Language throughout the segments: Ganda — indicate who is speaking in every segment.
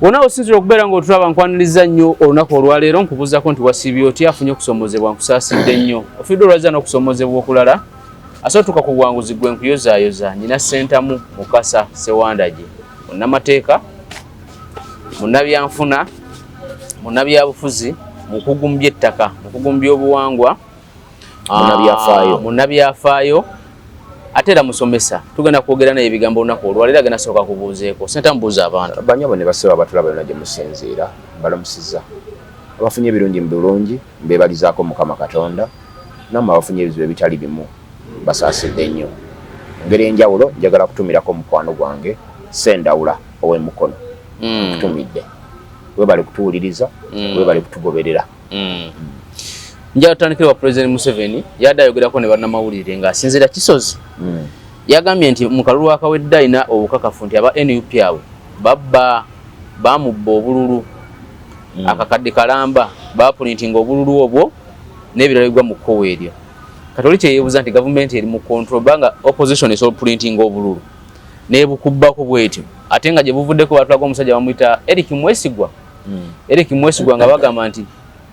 Speaker 1: Wonna osinzira okubeera ng'otulaba, nkwaniriza nnyo olunaku olwaleero. Nkubuuzaako nti wasiibye otya? Afunye okusoomozebwa, nkusaasidde nnyo. Ofiiddwa olwazza n'okusoomozebwa okulala, asobola tuuka ku buwanguzi. Gwe nkuyozaayoza. Nina Ssentamu Mukasa Ssewandagi, munnamateeka, munnabyanfuna, munnabyabufuzi, mukugu mu by'ettaka, mukugu mu by'obuwangwa,
Speaker 2: Munnabyafaayo.
Speaker 1: Munnabyafaayo, ate era musomesa. Tugenda kwogera naye ebigambo olunaku olwaleero. Agenda sooka kubuuzeeko. Ssentamu, buuza abantu.
Speaker 2: Banyabo ne basebo abatulaba yonna gye musinziira, mbalamusiza. Abafunye ebirungi mu bulungi, mbeebalizaako Mukama Katonda. Nammwe abafunye ebizibu ebitali bimu, mbasaasidde nnyo. Mu ngeri enjawulo njagala kutumirako mukwano gwange Sendawula ow'emukono. Nkutumidde, webale kutuwuliriza, webale kutugoberera.
Speaker 1: Njala tutandikire wa President Museveni. Yadde ayogerako ne bannamawulire ng'asinziira Kisozi. Yagambye nti mu kalulu akawedde alina obukakafu nti aba NUP abo babba, bamubba obululu akakadde kalamba, bapulintinga obululu obwo n'ebirala bigwa mu kkowa eryo. Kati oli kyeyeebuuza nti gavumenti eri mu control, banga opposition esobola pulintinga obululu n'ebukubbako bwetyo, ate nga gye buvuddeko batulaga omusajja bamuyita Eric Mwesigwa. Eric Mwesigwa nga bagamba nti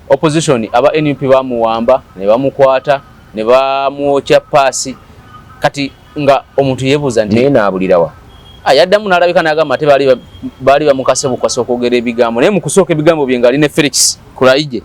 Speaker 1: opposition aba NUP bamuwamba ne bamukwata ne bamwokya paasi. Kati nga omuntu yeebuuza nti
Speaker 2: Naye naabulirawa?
Speaker 1: Ah, yaddamu n'alabika n'agamba ate baali bamukase bukase okwogera ebigambo, naye mu kusooka ebigambo bye ng'ali ne Felix Kulaije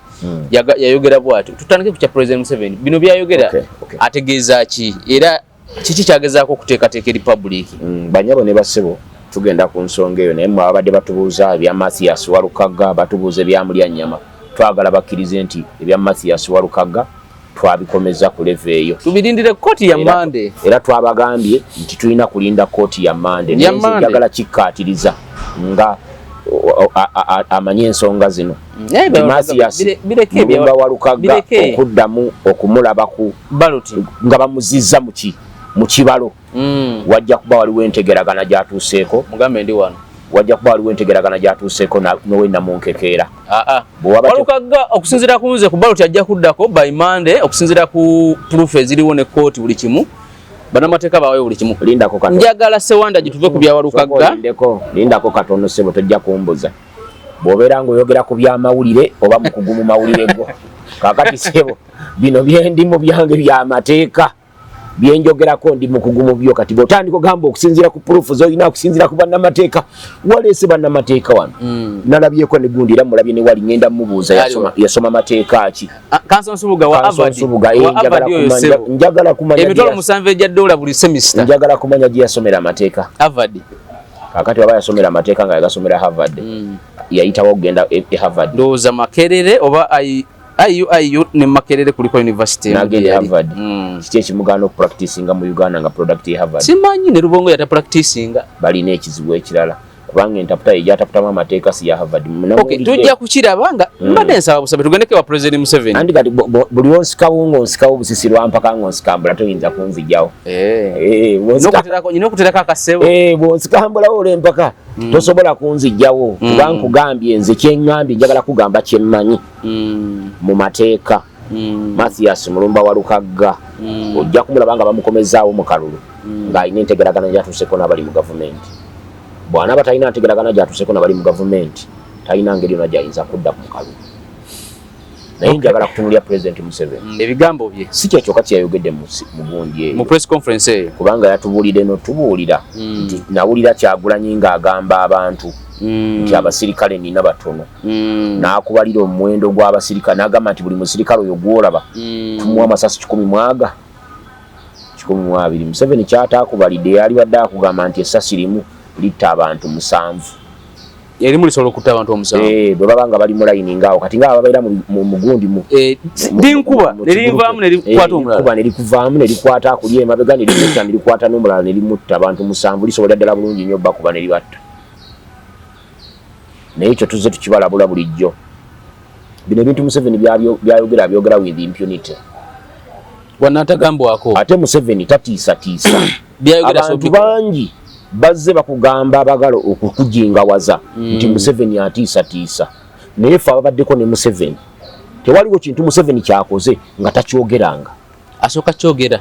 Speaker 1: yayogera bw'atyo. Tutandike ku kya President Museveni, bino byayogera ategeeza ki era kiki kyagezaako okuteekateeka eri public?
Speaker 2: Banyabo ne basebo, tugenda ku nsonga eyo, naye mwe ababadde batubuuza ebya Mathias Walukagga, batubuuza ebya Mulyanyama, twagala bakkirize nti ebya Mathias Walukagga twabikomeza ku level eyo.
Speaker 1: Tubirindire kooti ya Mande.
Speaker 2: Era twabagambye nti tulina kulinda kooti ya Mande. Naye nze njagala kikkaatiriza nga amanyi ensonga zino nti Mathias Mulumba Walukagga okuddamu okumulaba ku nga bamuzizza mu kibalo, wajja kuba waliwo entegeragana gyatuuseeko.
Speaker 1: Mugambe ndi wano.
Speaker 2: Wajja kuba waliwo entegeragana gyatuuseeko nowe namunkekeera.
Speaker 1: Walukagga, okusinziira ku nze, ku ballot ajja kuddako by Monday, okusinziira ku proof eziriwo ne kooti, buli kimu, bannamateeka bawayo buli kimu.
Speaker 2: Lindako katono.
Speaker 1: Njagala Sewanda gituve ku bya Walukagga.
Speaker 2: Lindako katono ssebo, tojja kumbuza. Bw'obeera ng'oyogera ku byamawulire oba mukugu mu mawulire go, kakati ssebo, bino byendimu byange byamateeka, byenjogerako ndi mukugu mu byo. Kati bw'otandika ogamba okusinziira ku proof z'olina, okusinziira ku bannamateeka, waleese bannamateeka wano. Nalabyeko ne gundi era mulabye ne wali, ngenda mubuuza yasoma mateeka ki.
Speaker 1: Counsel Nsubuga wa Harvard.
Speaker 2: Njagala kumanya
Speaker 1: 70,000 egya dola buli semester.
Speaker 2: Njagala kumanya gye yasomera amateeka.
Speaker 1: Harvard.
Speaker 2: Kakati waba yasomera amateeka nga yagasomera Harvard, yayitawo okugenda e Harvard?
Speaker 1: Ndowooza Makerere oba IUIU ne Makerere kuliko university.
Speaker 2: Nagenda Harvard. Kiki ekimugaana okupracticinga mu Uganda nga product ye Harvard?
Speaker 1: Simanyi, ne Rubongoya yatapracticinga.
Speaker 2: Balina ekizibu ekirala, kubanga entaputa ye gyataputamu amateeka si ya Harvard.
Speaker 1: Okay, tujja kukiraba nga mbadde nsaba busabe tugendeko wa President Museveni.
Speaker 2: Andi kati buli onsikawo ng'onsikawo busisi lwampaka ng'onsikambula, toyinza kunzijjawo.
Speaker 1: Eh. Nyina okuterako akasebo.
Speaker 2: Eh, bw'onsikambulawo olw'empaka, tosobola kunzijjawo, kuba nkugambye nze kyeŋŋambye, njagala kugamba kyemmanyi mu mateeka. Mathias Mulumba Walukagga ojja kumulaba nga bamukomezaawo mu kalulu ng'alina entegeragana gyatuuseko n'abali mu gavumenti. Bw'anaaba talina ntegeragana gyatuuseko nabali mu gavumenti, talina ngeri yonna gyayinza kudda mu kalulu. Naye njagala kutunulya President Museveni.
Speaker 1: Ebigambo bye.
Speaker 2: Si kyekyokka kyeyayogedde mu gundi eyo,
Speaker 1: mu press conference eyo.
Speaker 2: Kubanga yatubuulidde notubuulira nti nawulira Kyagulanyi ng'agamba abantu nti abasirikale nina batono, n'akubalira omuwendo gw'abasirikale, n'agamba nti buli musirikale oyo gw'olaba tumuwa amasasi kikumi mwaga 120. Museveni kyataakubalidde, yali badde akugamba nti essasi limu litta abantu musanvu.
Speaker 1: Erimu lisobola okutta abantu omusanvu.
Speaker 2: Eh, bwe baba nga bali mu layini ngaawo, kati nga babeera mu mugundi mu
Speaker 1: eh, linkuba nerivaamu nerikwata omulala.
Speaker 2: Kuba nerikuvaamu nerikwata akuli emabega, nerimutta, nerikwata n'omulala, nerimutta. Abantu musanvu lisobola ddala bulungi nnyo bakuba neribatta. Naye ekyo tuzze tukibalabula bulijjo. Bino ebintu Museveni byayogera, abyogera with impunity.
Speaker 1: Wanatagambwako.
Speaker 2: Ate Museveni tatiisatiisa. Abantu bangi bazze bakugamba, abagala okukujingawaza nti Museveni atiisatiisa, naye fe ababaddeko ne Museveni, tewaliwo kintu Museveni kyakoze nga takyogeranga.
Speaker 1: Asooka kyogera.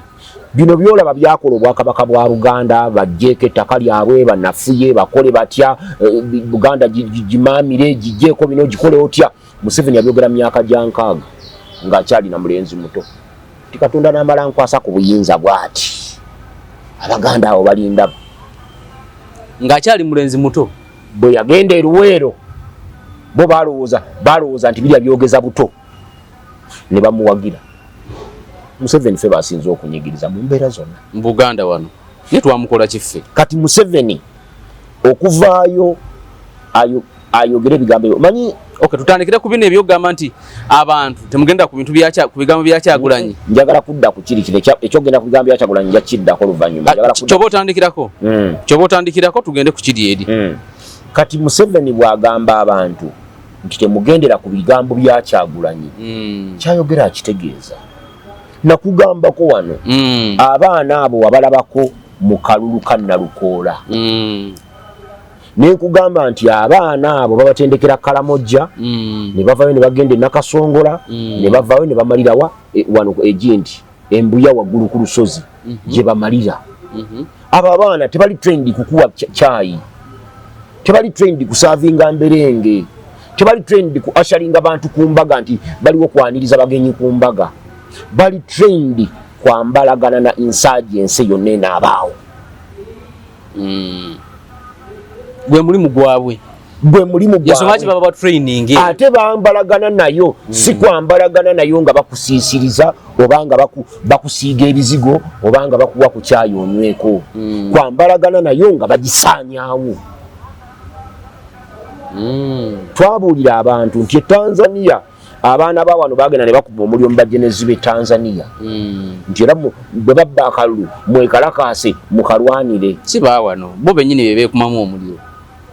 Speaker 2: Bino byolaba byakola obwakabaka bwa Buganda, bajjeeko ettaka lyabwe, banafuye, bakole batya, Buganda gimaamire, gijjeeko bino, gikole otya. Museveni yabyogera mu myaka gya 60 ng'akyalina mulenzi muto. Ti Katonda n'amala nkwasa ku buyinza bw'ati, Abaganda abo balindaba.
Speaker 1: Ng'akyali mulenzi muto.
Speaker 2: Bwe yagenda e Luweero, bo balowooza nti birya byogeza buto, ne bamuwagira. Museveni ffe basinze okunyigiriza mu mbeera zonna
Speaker 1: mu Buganda wano, naye twamukola kiffe.
Speaker 2: Kati Museveni okuvaayo ayogere ebigambo ebyo, manyi.
Speaker 1: Okay, tutandikire ku bino ebyogamba nti abantu temugenda ku bintu ku bigambo bya Kyagulanyi.
Speaker 2: Njagala kudda ku kiri kino ekyogenda ku bigambo bya Kyagulanyi, nja kiddako oluvannyuma.
Speaker 1: Kyoba otandikirako, kyoba otandikirako, tugende ku kiri eri.
Speaker 2: Kati Museveni bw'agamba abantu nti temugendera ku bigambo bya Kyagulanyi, kyayogera akitegeeza. Nakugambako wano, abaana abo wabalabako mu kalulu ka Nalukoola, nenkugamba nti abaana abo babatendekera Kalamojja, ne bavayo ne bagenda e Nakasongola, ne bavayo ne bamalirawa wano egindi Embuya waggulu ku lusozi gye bamalira. Abo abaana tebali trained kukuwa kyayi, tebali trained kuservinga mberenge, tebali trained ku usheringa bantu ku mbaga nti baliwo kwaniriza bagenyi ku mbaga. Bali trained kwambalagana na insurgency yonna enaabaawo.
Speaker 1: Gwe mulimu gwabwe.
Speaker 2: Gwe mulimu.
Speaker 1: Yensonga baba ba training.
Speaker 2: Ate bambalagana nayo, si kwambalagana nayo nga bakusiisiriza oba nga bakusiiga ebizigo oba nga bakuwa ku kyayi onyweko. Kwambalagana nayo nga bagisaanyaawo. Twabuulira abantu nti e Tanzania abaana ba wano bagenda ne bakuba omuliro mu bajenezi b'e Tanzania, nti era bwe babba akalulu mwekalakaase mukalwanire.
Speaker 1: Si baawano bo bennyini be beekumamu omuliro.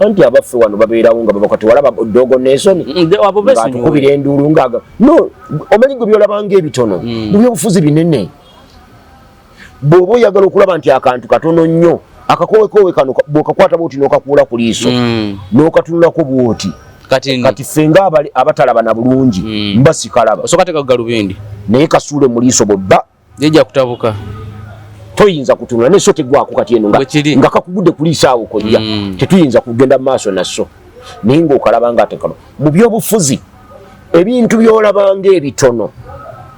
Speaker 2: Anti abaffe wano babeerawo nga babakati walaba Dogo Nelson
Speaker 1: abo besonyiwe.
Speaker 2: Ng'atukubira enduulu ngaaga no. Omanyi gwe byolabanga ebitono mu byobufuzi binene. Bw'oba oyagala okulaba nti akantu katono nnyo, akakowekoowe kano bw'okakwata bwoti n'okakuula ku liiso, n'okatunulako bwoti,
Speaker 1: kati nno
Speaker 2: kati ffe nga abatalaba na bulungi, mba sikalaba.
Speaker 1: Osooka teeka ku galubindi.
Speaker 2: Naye kasuule mu liiso bwebba.
Speaker 1: Lijja kutabuka.
Speaker 2: Toyinza kutunula neso tegwako. Kati eno
Speaker 1: Bwe kiri.
Speaker 2: Nga kakugudde ku liiso awo kojja, tetuyinza kugenda mu maaso naso, naye ng'okalaba nga atekano. Mu byobufuzi ebintu by'olabanga ebitono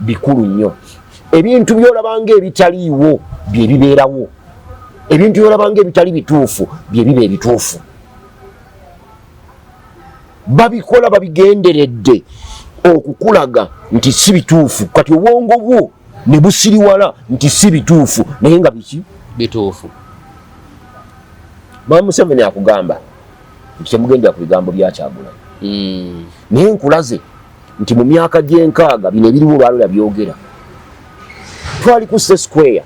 Speaker 2: bikulu nnyo, ebintu by'olabanga ebitaliiwo bye bibeerawo, ebintu by'olabanga ebitali bituufu bye biba ebituufu. Babikola babigenderedde okukulaga nti si bituufu. Kati obwongo bwo ne busiriwala nti si bituufu, naye nga biki?
Speaker 1: Bituufu.
Speaker 2: Mwami Museveni akugamba nti temugendera ku bigambo bya Kyagulanyi, naye nkulaze nti mu myaka gy'enkaaga bino ebiriwo olwalula byogera. Twali ku State Square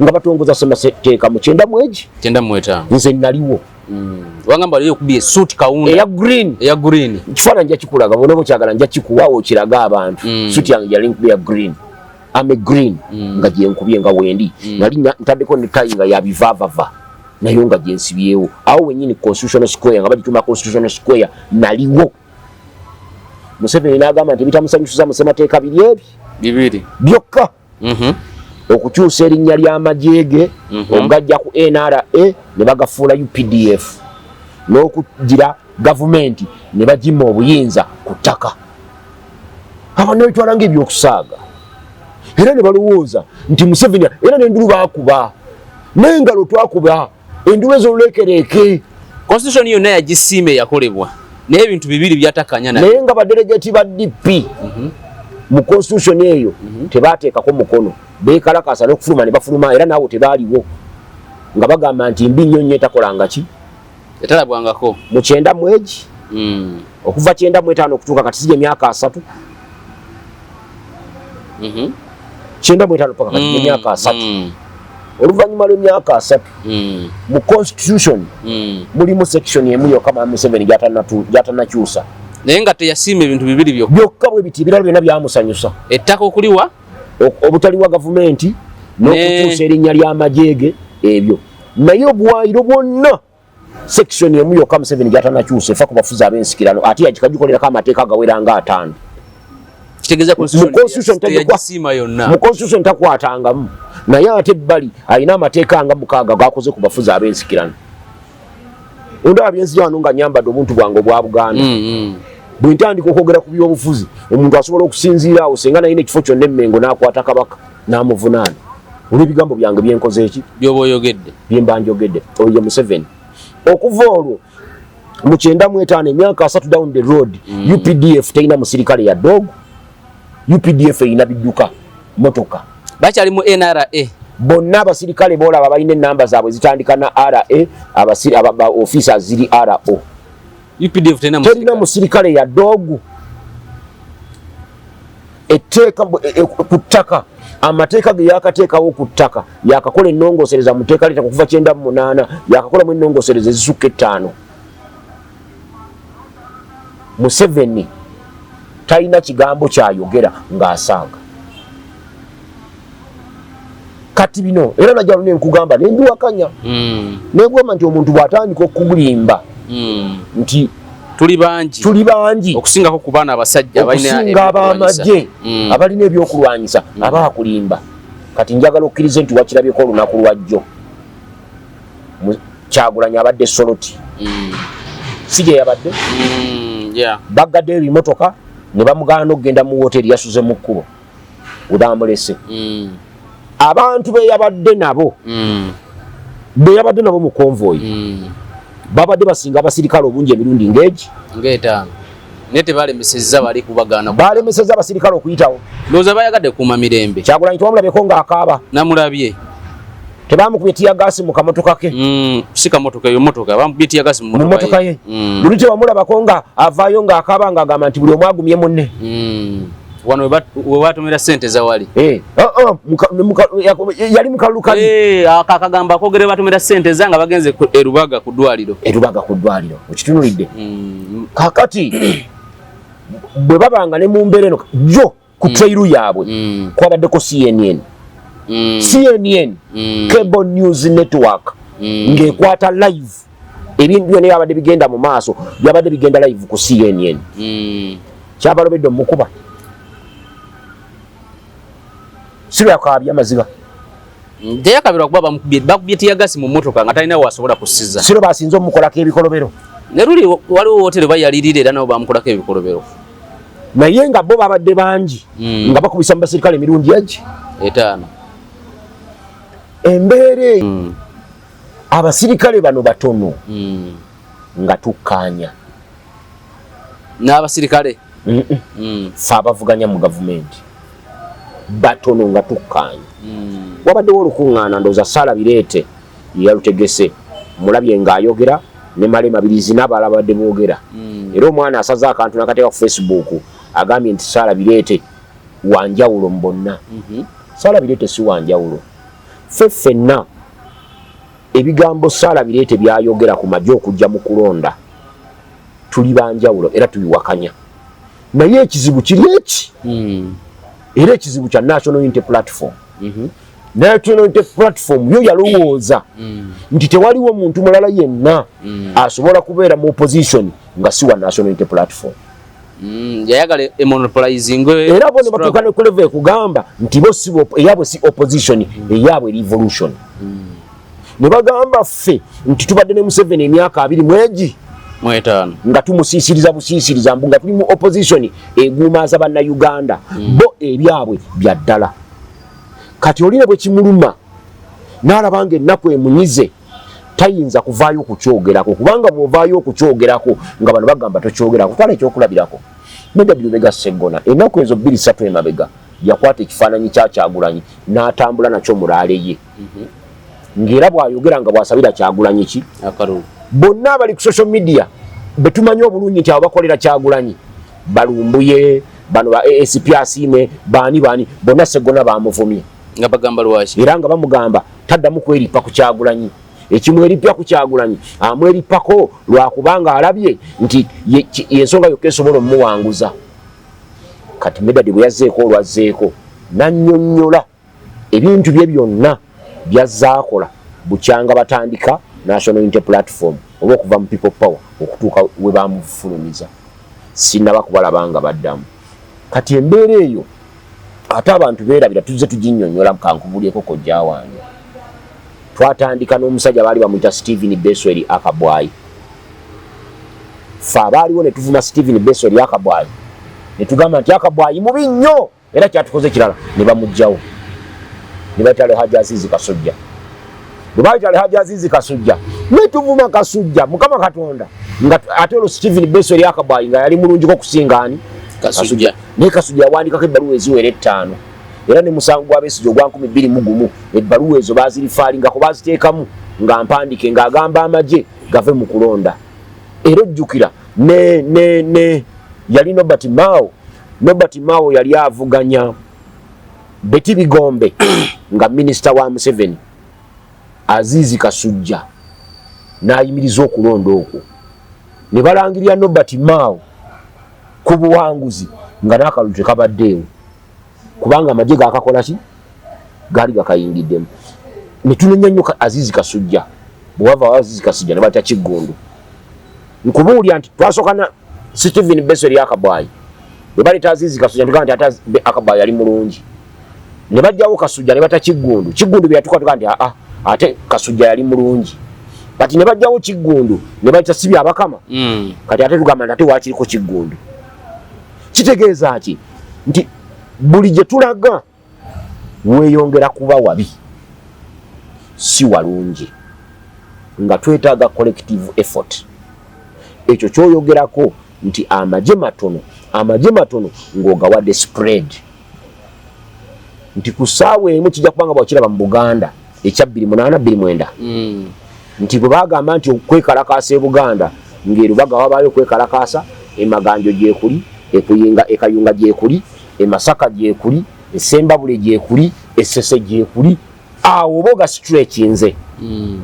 Speaker 2: nga batongoza ssemateeka mu 95.
Speaker 1: 95.
Speaker 2: Nze naliwo.
Speaker 1: Wangamba waliyo okubye suit kawunda.
Speaker 2: Eya green.
Speaker 1: Eya green.
Speaker 2: Kifaananyi nja kikulaga bona oba okyagala, nja kikuwa okiraga abantu. Suit yange yali nkubye ya green, ame green, nga gyenkubye nga wendi. Nali ntaddeko ne tayi nga yabivaavava nayo nga gyensibyewo awo wenyini Constitutional Square, nga bagituma Constitutional Square. Naliwo. Museveni n'agamba nti ebitamusanyusiza mu ssemateeka biri ebi
Speaker 1: bibiri
Speaker 2: byokka, okukyusa erinnya ly'amagye ge okugajja ku NRA ne bagafuula UPDF, n'okugira gavumenti ne bagimma obuyinza ku ttaka. Abantu nebitwala ngaebyokusaaga era ne balowooza nti Museveni, era nendulu bakuba n'engalo, twakuba endulu ez'oluleekereeke.
Speaker 1: Constitution yonna yagisiima eyakolebwa, naye ebintu bibiri byatakanya
Speaker 2: naye. Naye nga badelegate ba DP mu constitution eyo tebateekako mukono, bekalakasa n'okufuluma ne bafuluma, era naawe tebaaliwo nga bagamba nti mbi nnyo nnyo, etakolanga ki.
Speaker 1: Etalabwangako.
Speaker 2: Mu 91. Okuva 95 okutuuka kati sijja emyaka 30. 95 paka kati emyaka 30. Oluvannyuma lw'emyaka 30, mu constitution mulimu section emu yokka Mwami Museveni gy'atannakyusa.
Speaker 1: Naye nga teyasiima ebintu bibiri byokka.
Speaker 2: Byokka bwe biti, ebirala byonna byamusanyusa.
Speaker 1: Ettaka okuliwa.
Speaker 2: Obutaliwa gavumenti n'okukyusa erinnya ly'amagye ge, ebyo. Naye obuwaayiro bwonna, section emu yokka Museveni gy'atannakyusa efa ku bafuzi ab'ensikirano, ate yagikolerako amateeka agawera nga 5.
Speaker 1: Kitegeeza
Speaker 2: Mu constitution
Speaker 1: teyagisiima yonna.
Speaker 2: Mu constitution takwatangamu. Naye ate ebbali alina amateeka nga 6 gakoze ku bafuzi ab'ensikirano. Ondaba byenzija wano nga nyambadde obuntu bwange obwa Buganda. Bwe ntandika okwogera ku byobufuzi, omuntu asobola okusinziira awo singa nalina ekifo kyonna emmengo n'akwata Kabaka n'amuvunaana olw'ebigambo byange byenkoze eki
Speaker 1: byoba oyogedde,
Speaker 2: byemba njogedde. Oyo ye Museveni. Okuva olwo mu 95, emyaka 30 down the road, UPDF terina musirikale ya dog. UPDF erina bidduka, motoka.
Speaker 1: Bakyali mu NRA.
Speaker 2: Bonna abasirikale boolaba balina enamba zaabwe zitandika na RA, officers ziri RO.
Speaker 1: UPDF terina
Speaker 2: terina musirikale ya dog. Etteeka ku ttaka, amateeka ge yakateekawo ku ttaka, yakakola ennongoosereza mu tteeka ly'ettaka okuva 98, yakakolamu ennongoosereza ezisukka 5. Museveni talina kigambo kyayogera ng'asaaga. Kati bino era najja nenkugamba nembiwakanya, nenkugamba nti omuntu bw'atandika okugulimba nti
Speaker 1: tuli bangi,
Speaker 2: tuli bangi
Speaker 1: okusingako ku baana abasajja
Speaker 2: okusinga ab'amagye abalina ebyokulwanyisa, aba akulimba. Kati njagala okkirize nti wakirabyeko olunaku lwajjo Kyagulanyi abadde Soloti, si gye yabadde? Baggaddeyo ebimotoka ne bamugaana okugenda mu woteri, yasuze mu kkubo we bamulese. Abantu be yabadde nabo, be yabadde nabo mu convoy, babadde basinga abasirikale obungi emirundi ng'egi
Speaker 1: ng'etaano, naye tebalemesezza bali kubagaana.
Speaker 2: Balemesezza abasirikale okuyitawo.
Speaker 1: Ndowooza bayagadde kuuma mirembe.
Speaker 2: Kyagulanyi twamulabyeko ng'akaaba.
Speaker 1: Namulabye.
Speaker 2: Tebamukubye tear gas mu kamotoka ke?
Speaker 1: Si kamotoka eyo, motoka bamukubye tear gas mu
Speaker 2: mu motoka ye. Luli tewamulabako nga avaayo ng'akaaba ng'agamba nti buli omu agumye munne?
Speaker 1: Wano we batomera sente zawali.
Speaker 2: Eh, oh, oh, yali mu kalulu kali.
Speaker 1: Eh, aka akagamba akogere batomera sente zanga bagenze erubaga ku ddwaliro.
Speaker 2: Erubaga ku ddwaliro, okitunulidde? Kakati bwe babanga ne mu mbeera eno jo ku trail yaabwe kwabaddeko CNN, CNN, Cable News Network, ng'ekwata live ebintu byonna byabadde bigenda mu maaso, byabadde bigenda live ku CNN. Kyabalobedde omukuba si lwakaabya amaziga?
Speaker 1: Teyakabirwa kuba bamukubye, bakubye tear gas mu motoka nga talina wasobola kusiza.
Speaker 2: Siro basinze omukolako ebikolobero?
Speaker 1: Ne luli waliwo woteri bayalirira era nabo bamukolako ebikolobero.
Speaker 2: Naye nga bo babadde bangi, nga bakubisa mu basirikale emirundi egi
Speaker 1: 5.
Speaker 2: Embeera eyo, abasirikale bano batono, nga tukkaanya.
Speaker 1: N'abasirikale?
Speaker 2: Ffe abavuganya mu gavumenti batono nga tukkaanya. Wabaddewo olukuŋŋaana, ndowooza Saala Bireete yeyalutegese, mulabye ng'ayogera ne Male Mabirizi n'abalala babadde boogera. Era omwana asaze akantu n'akateeka ku Facebook, agambye nti Saala Bireete wanjawulo mu bonna. Saala Bireete si wanjawulo. Ffe ffenna ebigambo Saala Bireete byayogera ku magye okujja mu kulonda tuli banjawulo era tubiwakanya. Naye ekizibu kiri eki, era ekizibu kya National Unity Platform. National Unity Platform yo yalowooza nti tewaliwo muntu mulala yenna asobola kubeera mu opposition nga si wa National Unity Platform.
Speaker 1: Yayagala emonopolizing.
Speaker 2: Era bo ne batuuka ne ku level ekugamba nti bo si eyaabwe si opposition, eyaabwe revolution. Ne bagamba ffe nti tubadde ne Museveni emyaka abiri mwegi
Speaker 1: 5
Speaker 2: nga tumusiisiriza busiisiriza, mbu nga tuli mu opposition eguumaaza Bannayuganda. Bo ebyabwe bya ddala. Kati olina bwe kimuluma n'alaba nga ennaku emunyize, tayinza kuvaayo okukyogerako, kubanga bw'ovaayo okukyogerako nga bano bagamba tokyogerako. Twala ekyokulabirako Medard Lubega Sseggona, ennaku ezo 2, 3 emabega yakwata ekifaananyi kya Kyagulanyi n'atambula nakyo mu rally ye, ng'era bw'ayogera nga bw'asabira Kyagulanyi ki
Speaker 1: akalulu.
Speaker 2: Bonna abali ku social media betumanyi obulungi nti abo bakolera Kyagulanyi, balumbuye bano ba ASP Asiime, baani baani, bonna Sseggona bamuvumye.
Speaker 1: Nga bagamba lwaki?
Speaker 2: Era nga bamugamba taddamu kweripa ku Kyagulanyi. Ekimweripya ku Kyagulanyi amweripako lwakubanga alabye nti yensonga yokka esobola omuwanguza. Kati Medard bwe yazzeeko olwazzeeko nannyonnyola ebintu bye byonna byazaakola bukyanga batandika National Unity Platform oba okuva mu People Power okutuuka we bamufulumiza, sinaba kubalaba nga baddamu. Kati embeera eyo Ate abantu beerabira, tuzze tuginnyonnyola. Kankubulyeko, kojja wange, twatandika n'omusajja baali bamuyita Stephen Besweri Akabwayi. Fe abaaliwo ne tuvuma Stephen Besweri Akabwayi, ne tugamba nti Akabwayi mubi nnyo, era kyatukoze kirala, ne bamuggyawo ne bayita Alhaji Azizi Kasujja. Bwe bayita Alhaji Azizi Kasujja, ne tuvuma Kasujja. Mukama Katonda, nga ate olwo Stephen Besweri Akabwayi nga yali mulungiko okusinga ani?
Speaker 1: Kasujja.
Speaker 2: Naye Kasujja yawandikako ebbaluwa eziwera 5, era ne musango gwa Besigye ogwa 2001, ebbaluwa ezo bazirifaalingako, baziteekamu nga mpandike, ng'agamba amagye gave mu kulonda. Era ojjukira ne yali Norbert Mao. Norbert Mao yali avuganya Betty Bigombe nga minisita wa Museveni. Azizi Kasujja n'ayimiriza okulonda okwo, ne balangirira Norbert Mao ku buwanguzi nga n'akalulu tekabaddeewo, kubanga amagye gakakola ki? Gaali gakayingiddemu. Ne tunenya nnyo Azizi Kasujja. Bwe wava Azizi Kasujja, ne batya Kiggundu. Nkubuulya nti twasooka na Stephen Besweri Akabwayi. Bwe baleeta Azizi Kasujja, ntugamba nti ate Akabwayi yali mulungi. Ne bajjawo Kasujja, ne bata Kiggundu. Kiggundu bye yatuuka, tuga nti aa, ate Kasujja yali mulungi. Kati ne bajjawo Kiggundu, ne bayita si Byabakama. Kati ate tugamba nti ate waakiriko Kiggundu. Kitegeeza ki? Nti buli gye tulaga weeyongera kuba wabi, si walungi, nga twetaaga collective effort. Ekyo kyoyogerako nti amagye matono, amagye matono ng'ogawadde spread, nti ku ssaawa emu kijja kubanga bwakiraba mu Buganda ekya 28 29, nti bwe bagamba nti okwekalakaasa e Buganda, ng'erubaga wabaayo okwekalakaasa, emaganjo gyekuli, ekuyinga ekayunga gyekuli, emasaka gyekuli, esembabule gyekuli, esese gyekuli, awo oba ogastretchinze,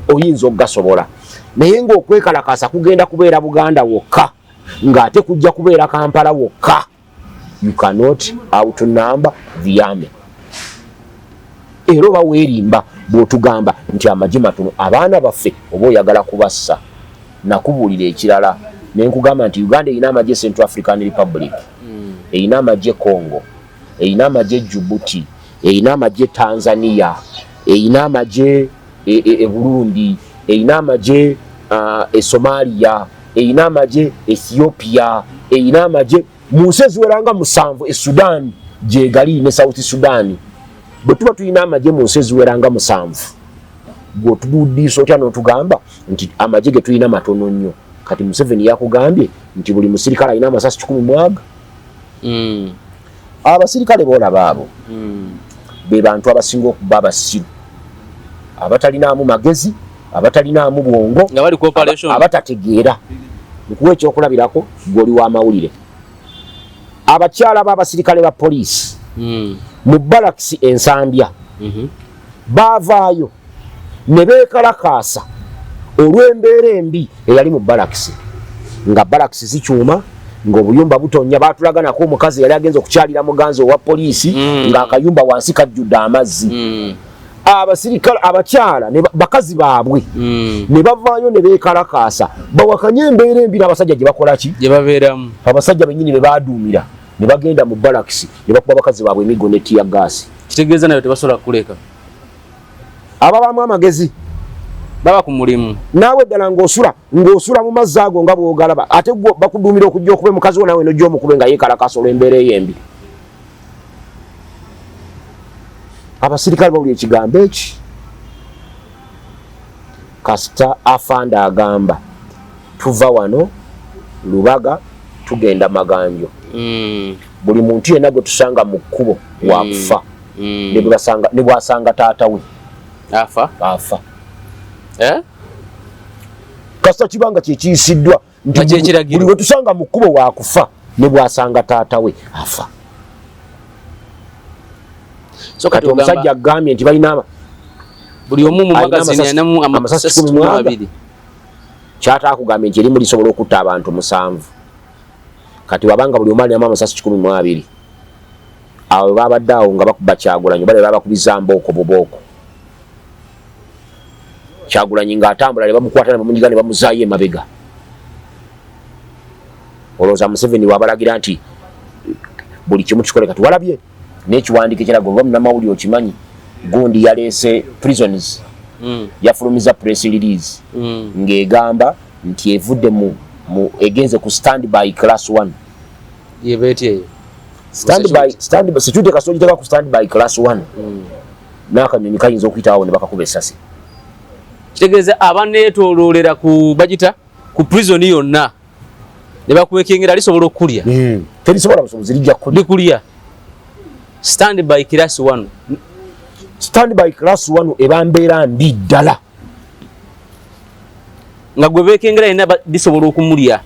Speaker 2: oyinza okugasobola. Naye ng'okwekalakaasa kugenda kubeera Buganda wokka, ng'ate kujja kubeera Kampala wokka, you cannot outnumber the army. Era oba weerimba bw'otugamba nti amagye matono. Abaana baffe oba oyagala kubassa. Nakubuulira ekirala ne nkugamba nti Uganda erina amagye Central African Republic, erina amagye Congo, erina amagye Djibouti, erina amagye Tanzania, erina amagye e Burundi, erina amagye e Somalia, erina amagye Ethiopia, erina amagye mu nsi eziwera nga 7. E Sudan gyegali ne South Sudan. Bwe tuba tulina amagye mu nsi eziwera nga 7, gweotubuudiisa otya n'otugamba nti amagye ge tulina matono nnyo? Kati Museveni yakugambye nti buli musirikale alina amasasi 100. Abasirikale boolaba abo, be bantu abasinga okuba abasiru, abatalinaamu magezi, abatalinaamu bwongo,
Speaker 1: nga bali ku operation,
Speaker 2: abatategeera. Nkuwa ekyokulabirako, gw'oli w'amawulire, abakyala b'abasirikale ba poliisi mu balakisi Ensambya baavaayo ne beekalakaasa olw'embeera embi eyali mu balakisi, nga balakisi zikyuma, ng'obuyumba butonya. Baatulaga nako omukazi yali agenza okukyalira muganzi owa poliisi, ng'akayumba wansi kajjudde amazzi. Abasirikale abakyala ne bakazi baabwe ne bavaayo ne beekalakaasa bawakanye embeera embi n'abasajja gye bakola ki?
Speaker 1: Gye babeeramu.
Speaker 2: Abasajja bennyini be baaduumira ne bagenda mu balakisi ne bakuba bakazi baabwe emiggo ne tear gas.
Speaker 1: Kitegeeza nayo tebasobola kukuleka.
Speaker 2: Ababaamu amagezi
Speaker 1: baba ku mulimu.
Speaker 2: Naawe ddala ng'osula mu mazzi ago nga bw'ogalaba, ate gwe bakuduumira okujja okube mukazi wo, naawe nojja omukube nga yeekalakaasa olw'embeera eyo embi. Abasirikale bawulira ekigambo eki, kasita afanda agamba tuva wano Lubaga tugenda Maganjo, buli muntu yenna gwe tusanga mu kkubo wakufa, ne bwasanga taata we,
Speaker 1: afa.
Speaker 2: Afa.
Speaker 1: Eh?
Speaker 2: Kasita kibanga kyekiyisiddwa nti
Speaker 1: Nga kyekiragiro.
Speaker 2: buli gwe tusanga mu kkubo wakufa, ne bwasanga taata we, afa.
Speaker 1: So
Speaker 2: kati
Speaker 1: kati ogamba
Speaker 2: omusajja agambye nti balina
Speaker 1: buli omu mu
Speaker 2: alina
Speaker 1: magazini alinamu
Speaker 2: amasasi
Speaker 1: amasasi
Speaker 2: kikumi
Speaker 1: kumi
Speaker 2: mu aga.
Speaker 1: abiri.
Speaker 2: Kyataakugambye nti erimu lisobola okutta abantu 7. Kati wabanga buli omu alinamu amasasi 120, awo babadde awo nga bakuba Kyagulanyi, bale babakubiza mbooko bubooko. Kyagulanyi ng'atambula ne bamukwata ne bamunyiga ne bamuzaayo emabega. Olowooza Museveni wabalagira nti buli kimu kikole? Kati walabye N'ekiwandiiko ekiraga oba munnamawulire okimanyi, gundi yaleese prisons, yafulumiza press release ng'egamba nti evudde mu egenze ku stand by class 1.
Speaker 1: Yebeeti eyo.
Speaker 2: Stand by, stand by security. Kasita ogiteeka ku stand by class 1, n'akanyonyi kayinza okuyitawo ne bakakuba essasi.
Speaker 1: Kitegeeza abaneetooloolera ku bagita ku prison yonna ne bakwekengera lisobola okukulya.
Speaker 2: Terisobola busobozi, lijja kulya.
Speaker 1: Likulya. Stand by class 1.
Speaker 2: Stand by class 1 eba mbeera mbi ddala.
Speaker 1: Nga gwe beekengera yenna lisobola okumulya.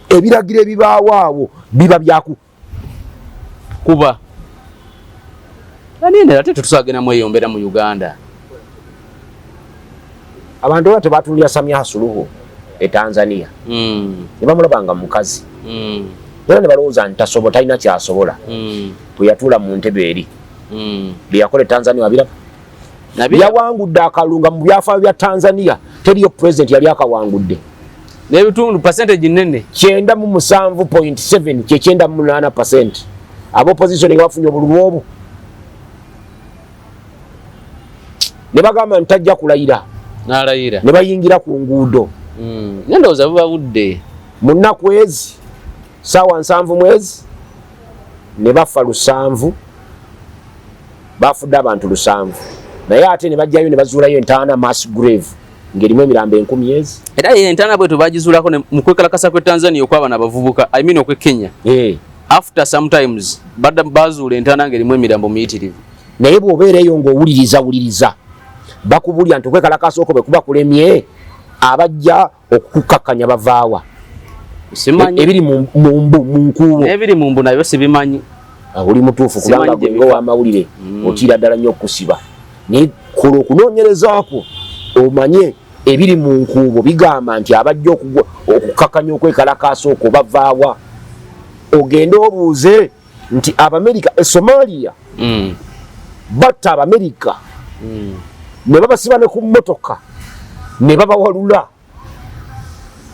Speaker 2: Ebiragiro ebibaawo awo biba byaku
Speaker 1: kuba ani ate tetusagenda mu mbeera mu Uganda.
Speaker 2: Abantu oba tebatunulira Samia Suluhu e Tanzania, ne bamulaba nga mukazi, era ne balowooza nti tasobola, talina kyasobola. Bwe yatuula mu ntebe eri, bye yakola e Tanzania wabiraba? Yawangudde akalunga mu byafaayo bya Tanzania, teriyo president yali akawangudde.
Speaker 1: N'ebitundu percentage nene.
Speaker 2: 97.7, kye 98%. Aba opposition nga bafunye obululu obwo ne bagamba nti tajja kulayira.
Speaker 1: N'alayira.
Speaker 2: Ne bayingira ku nguudo.
Speaker 1: Naye ndowooza buba budde.
Speaker 2: Mu nnaku ezi saawa 70 mwezi ne bafa 7, bafudde abantu 7, naye ate ne bajjayo ne bazuulayo entaana, mass grave, ng'erimu emirambo 1000 ezi.
Speaker 1: Era ye entaana bwetyo bagizuulako mu kwekalakasa kw'e Tanzania okw'abana abavubuka, I mean okw'e Kenya. After sometimes badda bazuula entaana ng'erimu emirambo miyitirivu.
Speaker 2: Naye bw'obeera eyo ng'owuliriza wuliriza, bakubulya nti okwekalakasa okwo bwe kuba kulemye, abajja okukukakkanya bavaawa?
Speaker 1: Simanyi.
Speaker 2: Ebiri mu mbu, mu nkuubo.
Speaker 1: N'ebiri mu mbu nabyo sibimanyi.
Speaker 2: Ah, oli mutuufu, kubanga
Speaker 1: Simanyi gye
Speaker 2: gwe
Speaker 1: biva.
Speaker 2: ng'owamawulire otiira ddala nnyo okusiba, naye kola okunoonyerezaakwo omanye ebiri mu nkuubo bigamba nti abajja okukakkanya okwekalakaasa okwo bavaawa. Ogende obuuze nti Abamerika e Somalia batta Abamerika ne babasiba ne ku mmotoka ne babawalula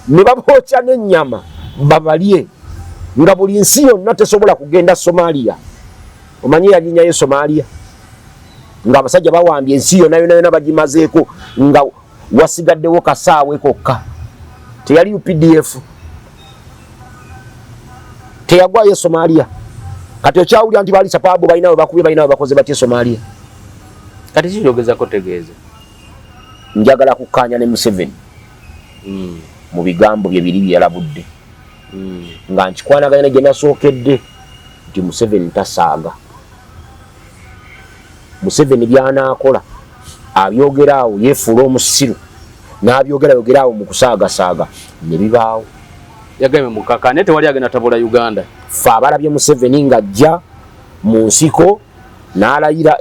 Speaker 2: ne babookya n'ennyama babalye, nga buli nsi yonna tesobola kugenda Somalia. Omanyi yalinyayo Somalia ng'abasajja bawambye ensi yonna yonna yonna, bagimazeeko nga wasigaddewo kasaawe kokka. Teyali UPDF? Teyagwayo Somalia? Kati okyawulira nti baali sapaabu balina we bakubye, balina we bakoze batya e Somalia?
Speaker 1: Kati kikyogezako tegeeza?
Speaker 2: Njagala kukkaanya ne Museveni mu bigambo bye biri bye yalabudde, nga nkikwanaganya ne gye nasookedde nti Museveni tasaaga. Museveni by'anaakola abyogera awo, yeefuula omusiru n'abyogera yogera awo mu kusaagasaaga ne bibaawo.
Speaker 1: Yagambye mukaka naye tewali agenda tabula Uganda.
Speaker 2: Ffe abalabye Museveni ng'ajja mu nsiko n'alayira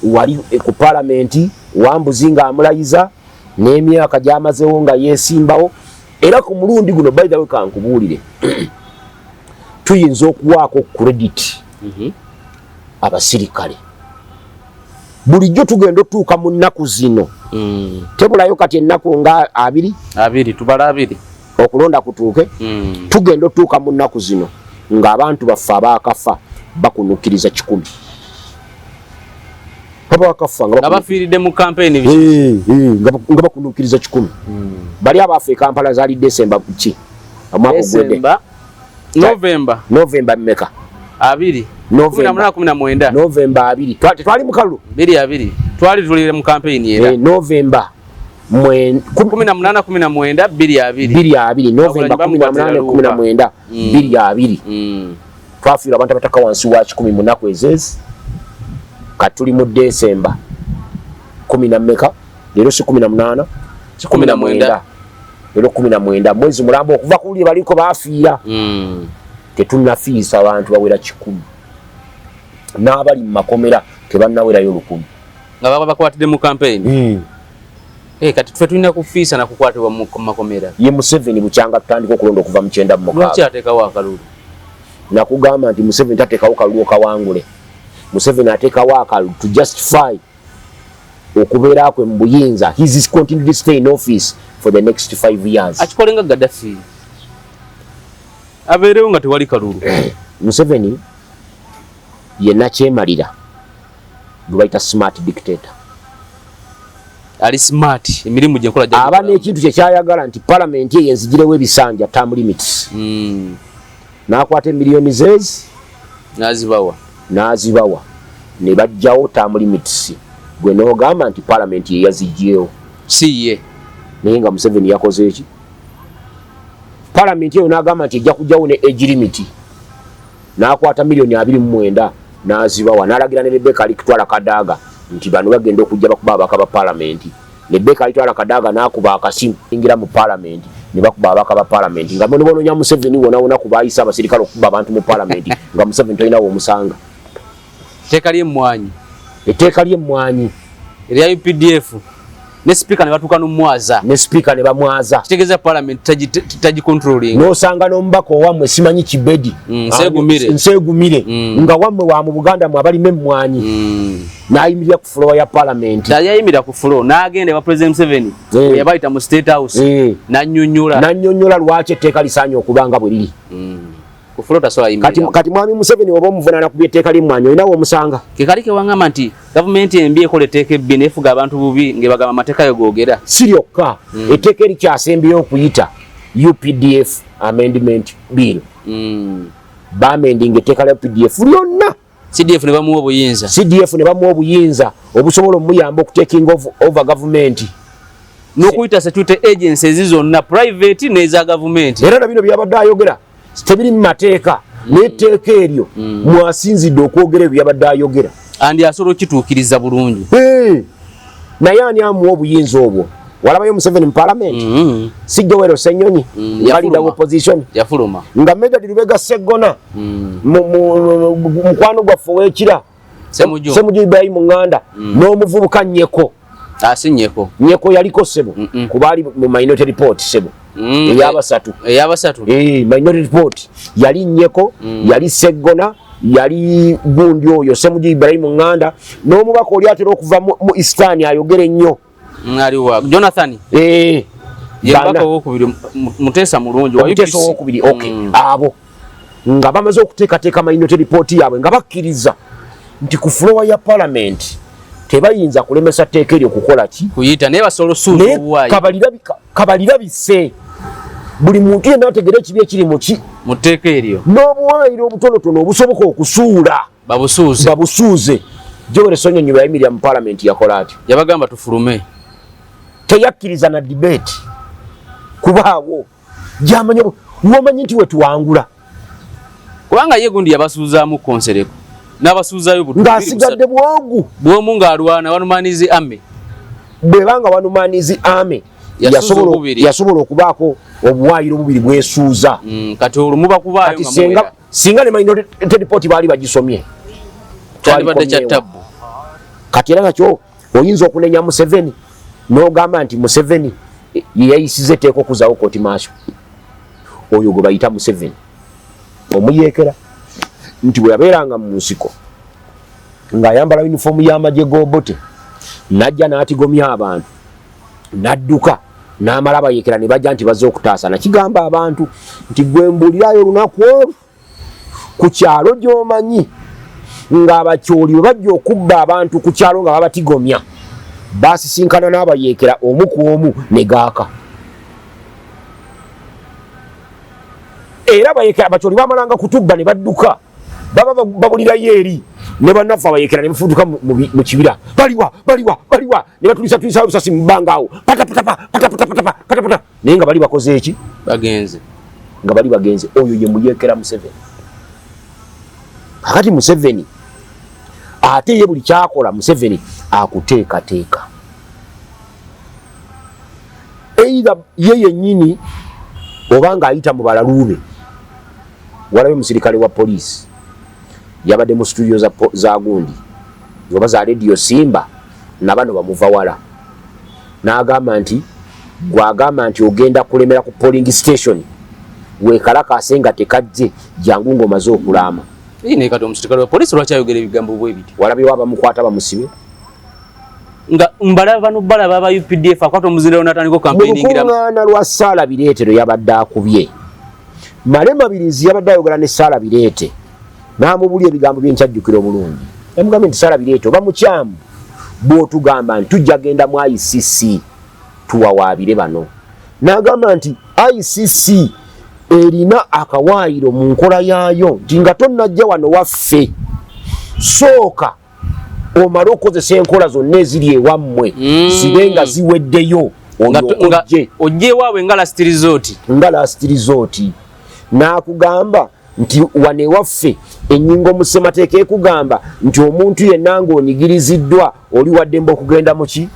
Speaker 2: wali ku paalamenti, wambuzi ng'amulayiza, n'emyaka gy'amazeewo nga yeesimbawo. Era ku mulundi guno, by the way, kankubuulire, tuyinza okuwaako credit abasirikale. Bulijjo tugenda otuuka mu nnaku zino, tebulayo kati ennaku nga 20.
Speaker 1: 20, tubala 20.
Speaker 2: Okulonda kutuuke. Tugenda otuuka mu nnaku zino ng'abantu baffe abaakafa bakunukiriza 100, abaakafa
Speaker 1: nga bafiiridde mu kampeyini.
Speaker 2: Nga bakunukiriza 100. Bali abaafa e Kampala zaali Desemba ki omwaka ogwedde?
Speaker 1: Desemba, Novemba.
Speaker 2: Novemba mmeka?
Speaker 1: 20.
Speaker 2: Novemba.
Speaker 1: 18, 19.
Speaker 2: Novemba 20 tetwali mu kalulu?
Speaker 1: 20 twali tulire mu kampeyini era.
Speaker 2: Novemba
Speaker 1: 18, 19, 20.
Speaker 2: 20, Novemba 18, 19, 20. Twafiirwa abantu abataka wansi wa 100 mu nnaku ezeezi. Kati tuli mu Desemba kumi na mmeka leero? Si 18, si 19 leero, 19, mwezi mulamba okuva ku luli baliko bafiira. Tetunnafiisa abantu bawera 100, n'abali mu makomera tebannawerayo 1000.
Speaker 1: Nga baba bakwatidde mu kampeyini. Kati ffe tulina kufiisa na kukwatibwa mu makomera.
Speaker 2: Ye Museveni bukyanga tutandika okulonda okuva mu 96.
Speaker 1: Lwaki ateekawo akalulu?
Speaker 2: Nakugamba nti Museveni tateekawo kalulu okawangule. Museveni ateekawo akalulu to justify okubeera kwe mu buyinza. He is continued to stay in office for the next 5 years.
Speaker 1: Akikole nga Gaddafi, abeerewo nga tewali kalulu.
Speaker 2: Museveni Ye nakyemalira gwe bayita smart dictator.
Speaker 1: Ali smart, emirimu gye nkola
Speaker 2: aba n'ekintu kye kyayagala nti palamenti eyo enzigirewo ebisanja, term limits. N'akwata emiliyoni zeezi
Speaker 1: n'azibawa.
Speaker 2: N'azibawa ne bajjawo term limits, gwe n'ogamba nti palamenti ye yaziggyewo.
Speaker 1: Si ye.
Speaker 2: Naye nga Museveni yakoze eki? Palamenti eyo n'agamba nti ejja kujjawo ne age limit, n'akwata miliyoni 29 n'azibawa, n'alagira ne Rebecca Alitwala Kadaga nti bano bagenda okujja bakuba ababaka ba palamenti. Rebecca Alitwala Kadaga n'akuba akasimu ingira mu palamenti ne bakuba ababaka ba palamenti, nga bono bononya Museveni wona wona kubayisa abasirikale okukuba abantu mu palamenti, nga Museveni tolinawo omusanga.
Speaker 1: Etteeka ly'emmwanyi.
Speaker 2: Etteeka ly'emmwanyi.
Speaker 1: Erya UPDF, ne sipiika ne batuuka n'omwaza.
Speaker 2: Ne sipiika ne bamwaza.
Speaker 1: Kitegeeza palamenti tagicontrolling.
Speaker 2: N'osanga n'omubaka owammwe, simanyi Kibedi.
Speaker 1: Nseegumire.
Speaker 2: Nseegumire, nga wammwe wa mu Buganda mwe abalima emmwanyi, n'ayimirira ku floor ya palamenti.
Speaker 1: Yayimirira ku floor n'agenda ewa President Museveni, bwe yabayita mu State House, n'annyonnyola.
Speaker 2: N'annyonnyola lwaki etteeka lisaanye okuba nga bwe liri.
Speaker 1: Ku floor tasobola yimirira.
Speaker 2: Kati mwami Museveni oba omuvunaana ku by'etteeka ly'emmwanyi, olinawo omusanga.
Speaker 1: Ke kali ke waŋŋamba nti gavumenti embi ekola etteeka ebbi neefuga abantu bubi ng'ebagamba amateeka yo googera.
Speaker 2: Si lyokka, etteeka erikyasembyeyo okuyita, UPDF Amendment Bill, bamendinga etteeka lya UPDF lyonna.
Speaker 1: CDF ne bamuwa obuyinza.
Speaker 2: CDF ne bamuwa obuyinza obusobola omuyamba okutaking over gavumenti.
Speaker 1: N'okuyita security agencies zonna, private n'eza gavumenti.
Speaker 2: Era na bino byabadde ayogera tebiri mu mateeka, n'etteeka eryo mwasinzidde okwogera ebyo byabadde ayogera.
Speaker 1: Andi asobola okukituukiriza bulungi.
Speaker 2: Hey! Naye ani amuwa obuyinza obwo? Walabayo Museveni mu palamenti? Si Joel Ssenyonyi nga leader
Speaker 1: Yafuluma.
Speaker 2: opposition?
Speaker 1: Yafuluma.
Speaker 2: Nga Medard Lubega Sseggona, mukwano gwaffe ow'ekira.
Speaker 1: Ssemujju.
Speaker 2: Ssemujju Ibrahim Nganda n'omuvubuka Nyeko.
Speaker 1: Asinyeko.
Speaker 2: Nyeko yaliko, ssebo, kuba ali mu minority report, ssebo, eyabasatu.
Speaker 1: Eyabasatu.
Speaker 2: Eh, minority report yali Nyeko, yali Seggona, yali gundi oyo Ssemujju Ibrahim Nganda n'omubaka oli atera okuva mu Eastern ayogera ennyo.
Speaker 1: Aliwa Jonathan?
Speaker 2: Eh.
Speaker 1: Ye
Speaker 2: Bana.
Speaker 1: mubaka owokubiri, Muteesa mulungi wa
Speaker 2: Omuteesa
Speaker 1: UPC.
Speaker 2: owokubiri, okay. Abo nga bamaze okuteekateeka minority report yaabwe, nga bakkiriza nti ku floor ya parliament tebayinza kulemesa tteeka eryo kukola ki?
Speaker 1: Kuyita, naye basobola osuuza
Speaker 2: Naye
Speaker 1: obuwaayi.
Speaker 2: Kabalirabise buli muntu yenna ategere ekibi ekiri muki?
Speaker 1: Mu tteeka eryo.
Speaker 2: N'obuwaayiro obutonotono obusoboka okusuula.
Speaker 1: Babusuuze.
Speaker 2: Babusuuze. Joel Ssenyonyi bwe yayimirira mu palamenti yakola ati?
Speaker 1: Yabagamba tufulume.
Speaker 2: Teyakkiriza na debate kubaawo. Gyamanyi womanyi nti wetuwangula.
Speaker 1: Kubanga ye gundi yabasuuzaamu konsereko n'abasuuzaayo butu.
Speaker 2: Ng'asigadde bwogu.
Speaker 1: Bwomu ng'alwana one man army.
Speaker 2: Bwebanga one man army.
Speaker 1: Yasuuza obubiri.
Speaker 2: Yasobola okubaako obuwaayiro bubiri bwesuuza.
Speaker 1: Kati olwo muba kubaayo
Speaker 2: Kati
Speaker 1: nga
Speaker 2: singa
Speaker 1: muwera.
Speaker 2: Singa ne minority report baali bagisomye,
Speaker 1: Kyandibadde kya
Speaker 2: twalikomyewo.
Speaker 1: tabbu.
Speaker 2: Kati era nakyo oyinza okunenya Museveni n'ogamba nti Museveni ye yayisiza etteeka okuzaawo court martial. Oyo gwe bayita Museveni omuyeekera nti bwe yabeeranga mu nsiko ng'ayambala yunifoomu y'amagye g'Obote, n'ajja n'atigomya abantu n'adduka n'amala abayeekera ne bajja nti bazze okutaasa. Nakigamba abantu nti gwe mbuulirayo olunaku olwo ku kyalo gy'omanyi ng'abakyoli bwe bajja okubba abantu ku kyalo nga babatigomya, basisinkana n'abayeekera omu ku omu ne gaaka. Era abayeekera abakyoli bamalanga kutubba ne badduka, baba babulirayo eri ne bannaffe abayeekera ne bafuutuka mu kibira, baliwa, baliwa, baliwa, ne batulisa tulisa olusasi mu bbanga awo, patapatapa, patapatapatapa, patapata, naye nga bali bakoze eki?
Speaker 1: Bagenze.
Speaker 2: Nga bali bagenze. Oyo ye muyeekera Museveni. Kakati Museveni ate ye buli kyakola, Museveni akuteekateeka, either ye yennyini oba ng'ayita mu balaluube. Walabe musirikale wa poliisi yabadde mu studio za gundi oba za Radio Simba, nabano bamuva wala, n'agamba nti gwagamba nti ogenda kulemera ku polling station wekalakase nga tekajje, jangu ng'omaze okulaama.
Speaker 1: Naye kati omusirikale wa poliisi lwaki ayogera ebigambo bwe biti?
Speaker 2: Walabyewo abamukwata bamusibe?
Speaker 1: Nga mbalaba bano, balaba aba UPDF akwata omuzindalo n'atandika
Speaker 2: Mu
Speaker 1: campaigningira.
Speaker 2: lukuŋŋaana lwa Saala Bireete lwe yabadde akubye, Male Mabirizi yabadde ayogera ne Saala Bireete. N'amubuli ebigambo byenkyajjukira obulungi, yamugambye nti Sara Bireete, oba mukyamu bw'otugamba nti tujja genda mu ICC tuwawaabire bano. N'agamba nti ICC erina akawaayiro mu nkola yaayo nti nga tonnajja wano waffe, sooka omale okukozesa enkola zonna eziri ewammwe, zibe nga ziweddeyo, olyoke
Speaker 1: ojje ewaabwe nga last resort.
Speaker 2: Nga last resort. N'akugamba nti wano ewaffe ennyingo mu ssemateeka ekugamba nti omuntu yenna ng'onyigiriziddwa oli waddembe okugenda muki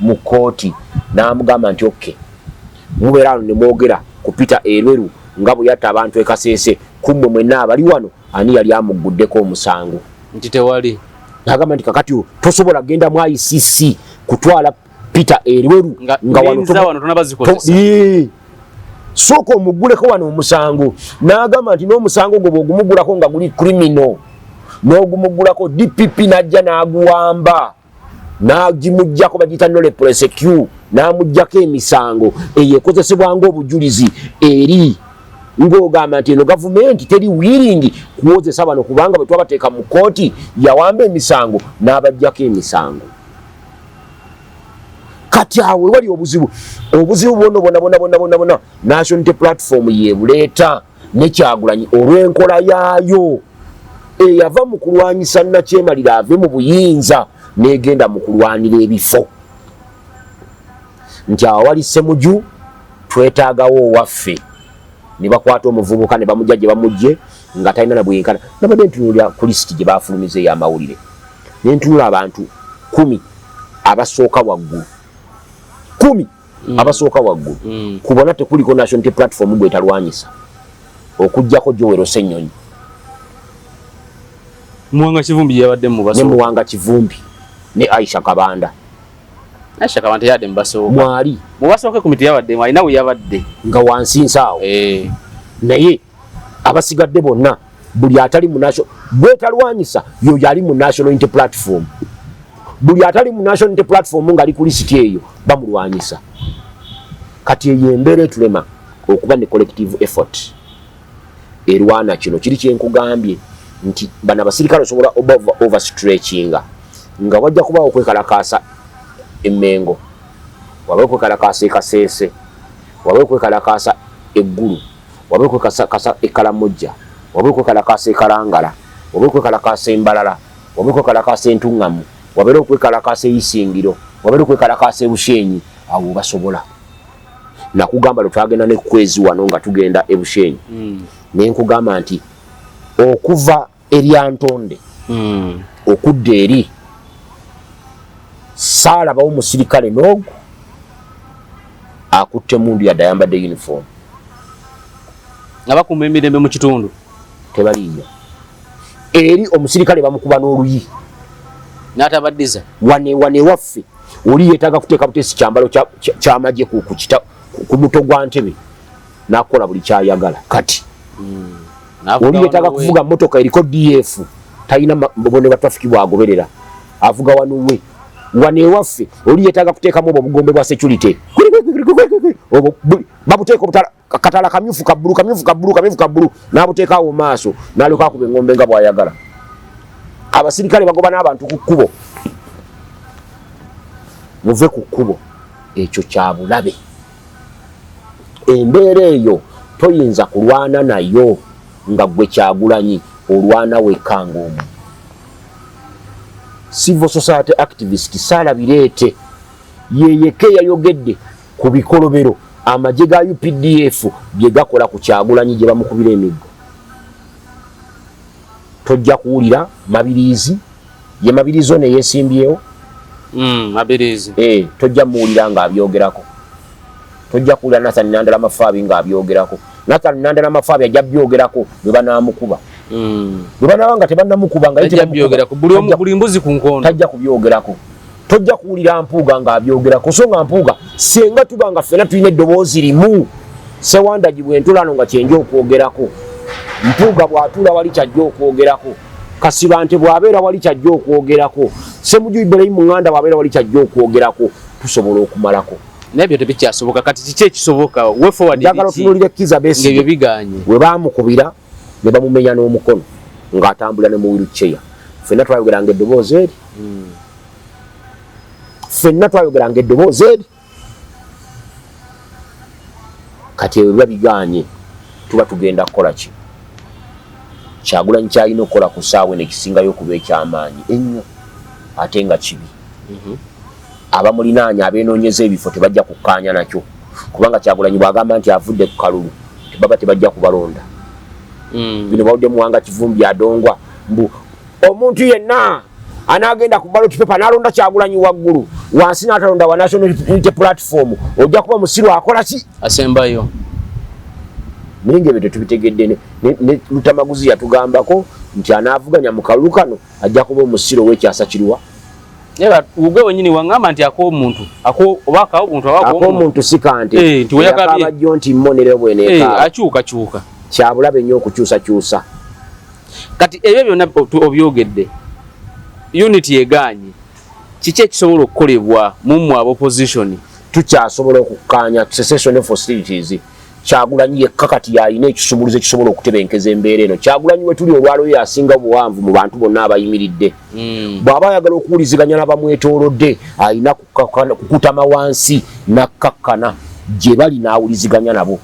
Speaker 2: mu kkooti. N'amugamba nti okay, mubeera wano ne mwogera ku Peter Elweru nga bwe yatta abantu e Kasese, kummwe mwenna abali wano ani yali amugguddeko omusango?
Speaker 1: Nti tewali.
Speaker 2: N'agamba nti kakati tosobola kugenda mu ICC kutwala Peter Elweru
Speaker 1: nga wano tonabazikozesa.
Speaker 2: Sooka omugguleko wano omusango. N'agamba nti n'omusango gwo bw'ogumuggulako nga guli criminal, n'ogumuggulako DPP n'ajja n'aguwamba n'agimuggyako, bagiyita nolle prosequi, n'amuggyako emisango eyo ekozesebwa ng'obujulizi eri ng'ogamba nti eno gavumenti teri willing kuwozesa bano, kubanga bwe twabateeka mu kkooti yawamba emisango n'abaggyako emisango. Kati awo wali obuzibu, obuzibu bwonna bwonna bwonna bwonna bwonna bwonna National Unity Platform yebuleeta ne Kyagulanyi olw'enkola yaayo eyava mu kulwanyisa Nakyemalira ave mu buyinza n'egenda mu kulwanira ebifo, nti awo wali Semuju twetaagawo owaffe, ne bakwata omuvubuka ne bamujja gye bamugje nga talina na bwenkana. Nabadde ntunuulira ku lisiti gye bafulumiza ey'amawulire, ne ntunula abantu 10 abasooka waggulu, 10 abasooka waggulu, kubona tekuliko National Unity Platform gwetalwanyisa okuggyako Joel Ssenyonyi.
Speaker 1: Muwanga Kivumbi yabadde mu
Speaker 2: ne
Speaker 1: basooka.
Speaker 2: Muwanga Kivumbi ne Aisha Kabanda.
Speaker 1: Aisha Kabanda yabadde mu basooka.
Speaker 2: Mwali.
Speaker 1: Mu basooka 10 teyabadde, alina we yabadde.
Speaker 2: Nga wansi nsaawo. Naye abasigadde bonna, buli atali mu national gwetalwanyisa yoyo ali mu National Unity Platform. Buli atali mu National Unity Platform ng'ali ku lisiti eyo bamulwanyisa. Kati eyo embeera etulema okuba ne collective effort erwana kino kiri kyenkugambye nti bano abasirikale osobola overstretchinga nga wajja kubaawo okwekalakaasa Emmengo, wabe okwekalakaasa e Kasese, wabe okwekalakaasa Eggulu, wabe okwekalakaasa e Kalamojja, wabe okwekalakaasa e Kalangala, wabe okwekalakaasa e Mbalala, wabe okwekalakaasa e Ntuŋŋamu, wabeere okwekalakaasa e Isingiro, wabeere okwekalakaasa e Bushenyi. Awo basobola nakugamba lwe twagenda ne Kwezi wano nga tugenda e Bushenyi, ne nkugamba nti okuva eryantonde okudda eri saalabawo musirikale n'ogu akutte mundu yadde ayambadde uniform.
Speaker 1: Nga bakuuma emirembe mu kitundu.
Speaker 2: Tebaliiyo. Eri omusirikale bamukuba n'oluyi
Speaker 1: n'atabaddiza.
Speaker 2: Wane wane waffe oli yeetaaga kuteeka buteesi kyambalo kyamagye ku muto gwa ntebe n'akukola buli kyayagala. Kati oli yeetaaga kuvuga motoka eriko DF, talina bubone bwa traffic bwagoberera, avuga wanuwe. Wano ewaffe oli yeetaaga kuteekamu obwo obugombe bwa security, obwo babuteeka obutala katala kamyufu ka bbulu, kamyufu ka bbulu, kamyufu ka bbulu, n'abuteeka awo maaso n'alyoka akuba engombe nga bw'ayagala. Abasirikale bagoba n'abantu ku kkubo, muve ku kkubo. Ekyo kya bulabe. Embeera eyo toyinza kulwana nayo nga gwe Kyagulanyi olwana wekka ng'omu civil society activist. Saala Bireete yeyeka eyayogedde ku bikolobero amagye ga UPDF bye gakola ku Kyagulanyi gye bamukubira emiggo. Tojja kuwulira Mabiriizi, ye Mabiriizi ono eyeesimbyewo.
Speaker 1: Mabiriizi.
Speaker 2: Tojja muwulira ng'abyogerako. Tojja kuwulira Nathan Nandala Mafaabi ng'abyogerako. Nathan Nandala Mafaabi ajja byogerako bwe banaamukuba. Bwe banaaba nga tebannamukuba nga ye
Speaker 1: Tajja
Speaker 2: tebamukuba,
Speaker 1: byogerako. Buli mbuzi ku nkondo.
Speaker 2: Tajja kubyogerako. Tojja kuwulira Mpuuga ng'abyogerako. So nga Mpuuga, singa tuba nga ffena tulina eddoboozi limu, Sewandagi bwe ntulano nga kyenja okwogerako, Mpuuga bw'atuula wali kyajja okwogerako, Kasibante bw'abeera wali kyajja okwogerako, Ssemuju Ibrahim Nganda bw'abeera wali kyajja okwogerako, tusobola okumalako.
Speaker 1: Naye ebyo tebikyasoboka. Kati kiki ekisoboka? Way forward
Speaker 2: Njagala
Speaker 1: biki?
Speaker 2: otunuulire Kizza Besigye.
Speaker 1: Ng'ebyo biganye.
Speaker 2: We baamukubira ne bamumenya n'omukono. Ng'atambula ne mu wheelchair. Ffenna twayogeranga eddoboozi eri. Ffenna twayogeranga eddoboozi eri. Kati ebyo biba bigaanye, tuba tugenda kukola ki? Kyagulanyi kyalina okukola ku ssaawa eno ekisingayo okuba ekyamaanyi ennyo ate nga kibi, abamulinaanye abeenoonyeza ebifo tebajja kukkaanya nakyo, kubanga Kyagulanyi bw'agamba nti avudde ku kalulu, tebaba tebajja kubalonda. Bino bawudde Muwanga Kivumbi adongwa mbu omuntu yenna anaagenda ku ballot paper n'alonda Kyagulanyi waggulu, wansi n'atalonda wa National Unity Platform, ojja kuba musiru akola ki?
Speaker 1: Asembayo.
Speaker 2: Naye nga ebyo tetubitegedde. Ne Lutamaguzi yatugambako nti anaavuganya mu kalulu kano ajja kuba omusiro w'ekyasa kiruwa.
Speaker 1: Naye gwe wenyini waŋŋamba nti ak'omuntu oba ak'obuntu.
Speaker 2: Ak'omuntu si kante.
Speaker 1: Eh, nti weyakabye.
Speaker 2: Yakabajjo nti mmonere bweneekaaba.
Speaker 1: Eh, akyukakyuka.
Speaker 2: Kyabulabe nnyo okukyusakyusa.
Speaker 1: Kati ebyo byonna obyogedde, unity egaanye, kiki ekisobola okukolebwa mummwe aba opposition?
Speaker 2: Tukyasobola okukkaanya cessation of hostilities. Kyagulanyi yekka kati yalina ekisumuluzo ekisobola okutebenkeza embeera eno. Kyagulanyi wetuli olwaleero yasinga obuwanvu mu bantu bonna abayimiridde. Bw'aba ayagala okuwuliziganya n'abamwetoolodde, alina kukutama wansi n'akkakkana gye bali n'awuliziganya nabo.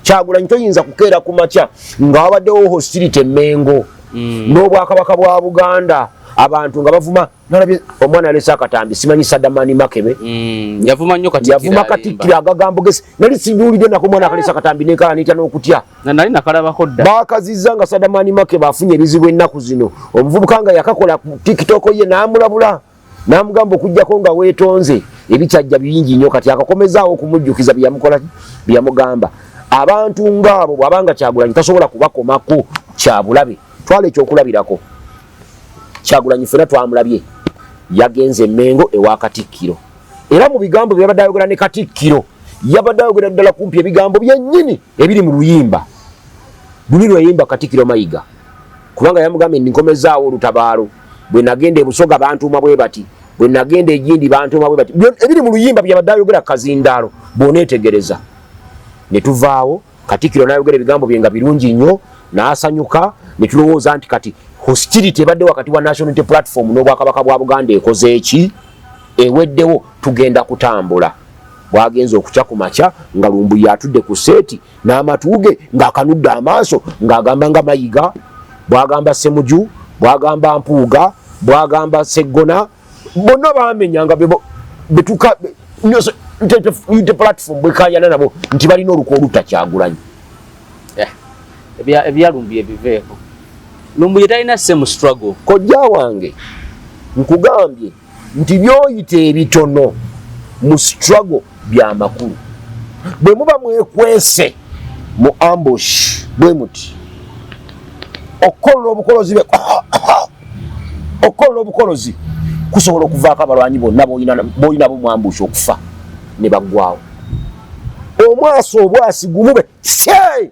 Speaker 2: Kyagulanyi toyinza kukeera ku makya nga wabaddewo hostility Emmengo n'Obwakabaka bwa Buganda, abantu nga bavuma. Nalabye omwana yalese akatambi, simanyi Sadamani Makebe.
Speaker 1: Yavuma nnyo Katikkiro.
Speaker 2: Yavuma Katikkiro agagambo gesi nali sijuulidde nako. Omwana akalese akatambi nenkala nitya n'okutya.
Speaker 1: Nali nakalabako dda.
Speaker 2: Bakazizza nga Sadamani Makebe afunye ebizibu ennaku zino. Omuvubuka nga yakakola ku TikTok ye n'amulabula n'amugamba okugjako nga weetonze ebikyajja bingi nnyo. Kati akakomezaawo okumujjukiza byeyamukola, byeyamugamba. Abantu ngaabo bw'abanga Kyagulanyi tasobola kubakomako, kyabulabe. Twala ekyokulabirako, Kyagulanyi ffena twamulabye yagenze Emmengo ewa Katikkiro, era mu bigambo byabadde ayogera ne Katikkiro, yabadde ayogera ddala kumpi ebigambo byennyini ebiri mu luyimba luli lweyimba Katikkiro Mayiga, kubanga yamugambye ndi nkomezaawo olutabaalo, bwe nagenda e Busoga bantuuma bwe bati, bwe nagenda egindi bantuuma bwe bati. Ebiri mu luyimba byabadde ayogera kazindaalo bw'oneetegereza. Ne tuvaawo, Katikkiro n'ayogera ebigambo bye nga birungi nnyo, n'asanyuka, ne tulowooza nti kati hostility ebadde wakati wa National Unity Platform n'Obwakabaka bwa Buganda ekoze eki? Eweddewo, tugenda kutambula. Bwagenza okukya ku makya nga Lumbuye atudde ku seeti n'amatu ge ng'akanudde amaaso, ng'agamba nga Mayiga bw'agamba Ssemuju, bw'agamba Mpuuga, bw'agamba Sseggona, bonna bamenya nga betuka Unity Platform bwekayana nabo nti balina olukwa olutta Kyagulanyi.
Speaker 1: Ebya Lumbuye biveeko. Lumbuye talina same struggle.
Speaker 2: Kojja wange, nkugambye nti byoyita ebitono mu struggle byamakulu. Bwe muba mwekwese mu ambush bwe muti, okukolola obukolozi, okukolola obukolozi kusobola okuvaako abalwanyi bonna boyinabo mu ambush okufa ne baggwawo. Omwasi obwasi gumube se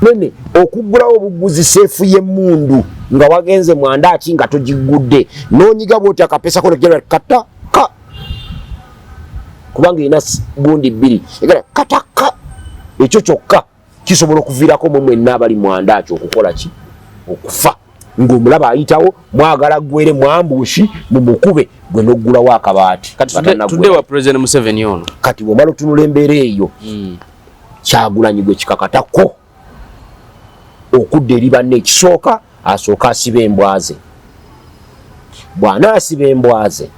Speaker 2: nene okuggulawo obuguzi seefu y'emmundu nga wagenze mwandaaki nga togiggudde, n'onyiga bwoti akapesako nekugera kata ka, kubanga erina gundi bbiri egera kataka. Ekyo kyokka kisobola okuviirako mwe mwenna abali mwandaaki okukola ki? Okufa. Ng'omulaba ayitawo, mwagala gwere mu ambush mumukube, gwe n'oggulawo akabaati.
Speaker 1: Kati tudde wa President Museveni ono.
Speaker 2: Kati bw'omala otunula embeera eyo, Kyagulanyi gwe kikakatako okudda eri banne. Ekisooka, asooka asiba embwa ze. Bw'anaasiba embwa ze,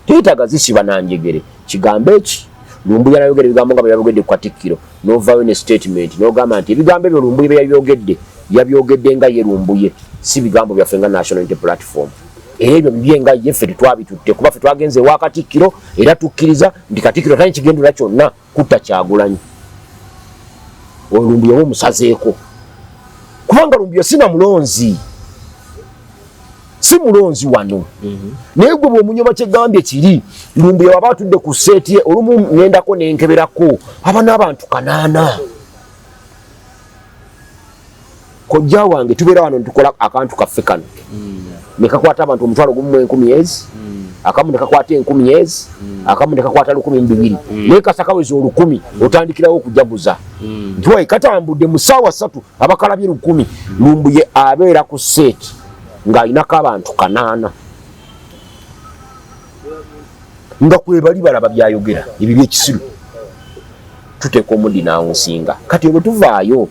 Speaker 2: teetaaga zisiba nanjegere kigambo eki Lumbuye anayogera ebigambo nga bwe yabogedde ku Katikkiro, n'ovaayo ne statement n'ogamba nti ebigambo ebyo Lumbuye bye yabyogedde, yabyogedde nga ye Lumbuye, si bigambo byaffe nga National Unity Platform. Era ebyo bibye nga ye, ffe tetwabitutte, kuba ffe twagenze ewa Katikkiro era tukkiriza nti Katikkiro tali kigendera kyonna kutta Kyagulanyi. Oyo Lumbuye oba omusazeeko, kubanga Lumbuye sina mulonzi, si mulonzi wano. Naye gwe bw'omunyoba kyegambye kiri Lumbuye waba atudde ku seeti ye, olumu ŋŋendako nenkeberako aba n'abantu 800. Kojja wange, tubeera wano ntukola akantu kaffe kano ne kakwata abantu 10,000 ezi. Akamu ne kakwata 1000 ezi, akamu ne kakwata 1200, naye kasa kaweza 1000 otandikirawo okujaguza nti wayi katambudde mu ssaawa 3 abakalabye 1000. Lumbuye abeera ku set ng'alinako abantu 8 nga kwebali balaba byayogera ebyo byekisiru, tuteeka omudinawunsinga. Kati bwe tuvaayo,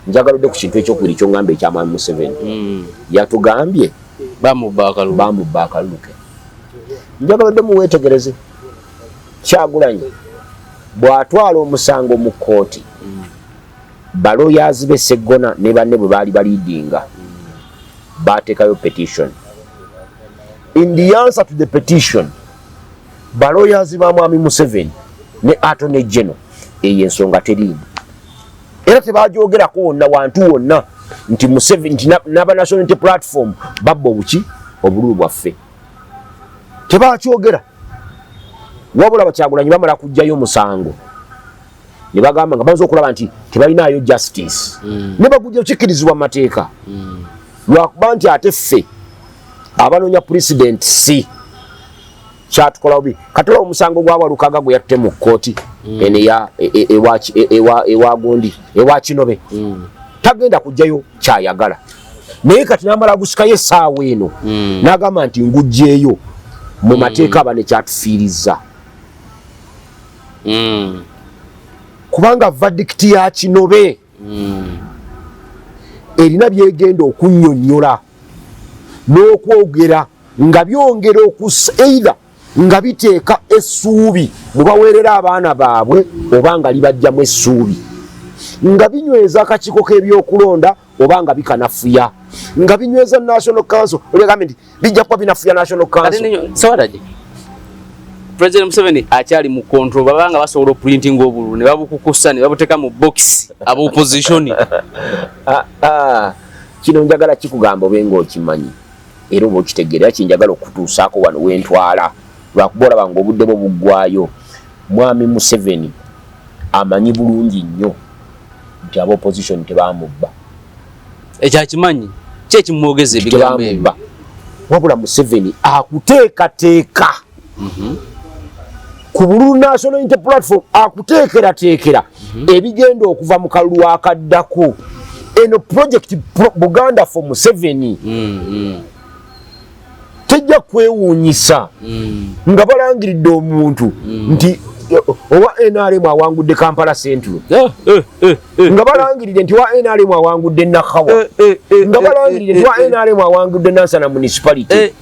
Speaker 2: njagala odde ku kintu ekyokubiri kyongamba ekya Mwami Museveni. Yatugambye
Speaker 1: bamubba akalulu.
Speaker 2: Bamubba akalulu ke. Njagala odde muweetegereze, Kyagulanyi bw'atwala omusango mu kkooti, baloyazi be Seggona ne banne bwe baali baleadinga, bateekayo petition. In the answer to the petition, baloyazi ba Mwami Museveni ne Attorney General, eyo ensonga teriimu era tebagyogerako wonna wantu wonna nti Museveni, nti n'aba National Unity Platform babba obuki obululu bwaffe, tebakyogera. Wabula Bakyagulanyi bamala kugjayo omusango ne bagamba nga bamaze okulaba nti tebalinayo justice, ne bagujja kikkirizibwa mu mateeka, lwakuba nti ate ffe abanoonya president si kyatukola bubi. Katola omusango gwa Walukaga gwe yatte mu kkooti eno eya ewa gundi, ewa Kinobe, tagenda kugjayo kyayagala, naye kati namala gusikayo essaawa eno n'agamba nti ngugjeeyo mu mateeka aba nekyatufiiriza, kubanga verdict ya Kinobe erina byegenda okunnyonnyola n'okwogera nga byongera okussa, either nga biteeka essuubi mu baweerera abaana baabwe, oba nga libajjamu essuubi, nga binyweza akakiiko k'ebyokulonda oba nga bikanafuya, nga binyweza National Council. Olyagambe nti bijja kuba binafuya National Council.
Speaker 1: Sawaraje President Museveni akyali mu control, babanga basobola oprinting obululu ne babukukusa ne babuteeka mu box aba opposition.
Speaker 2: Ah, ah, kino njagala kikugamba obe ng'okimanyi era oba okitegeera, era kinjagala okutuusaako wano wentwala, lwakuba olaba ng'obudde bwo buggwayo. Mwami Museveni amanyi bulungi nnyo nti aba opposition tebamubba.
Speaker 1: Ekyakimanyi ki ekimwogeza ebigambo ebyo?
Speaker 2: Tebamubba, wabula Museveni akuteekateeka ku bululu National Unity Platform, akuteekerateekera ebigenda okuva mu kalulu akaddako. Eno project Buganda for Museveni tejja kwewuunyisa nga balangiridde omuntu nti owa NRM awangudde Kampala Central, nga balangiridde nti owa NRM awangudde Nakawa, nga balangiridde nti owa NRM awangudde Nansana Municipality.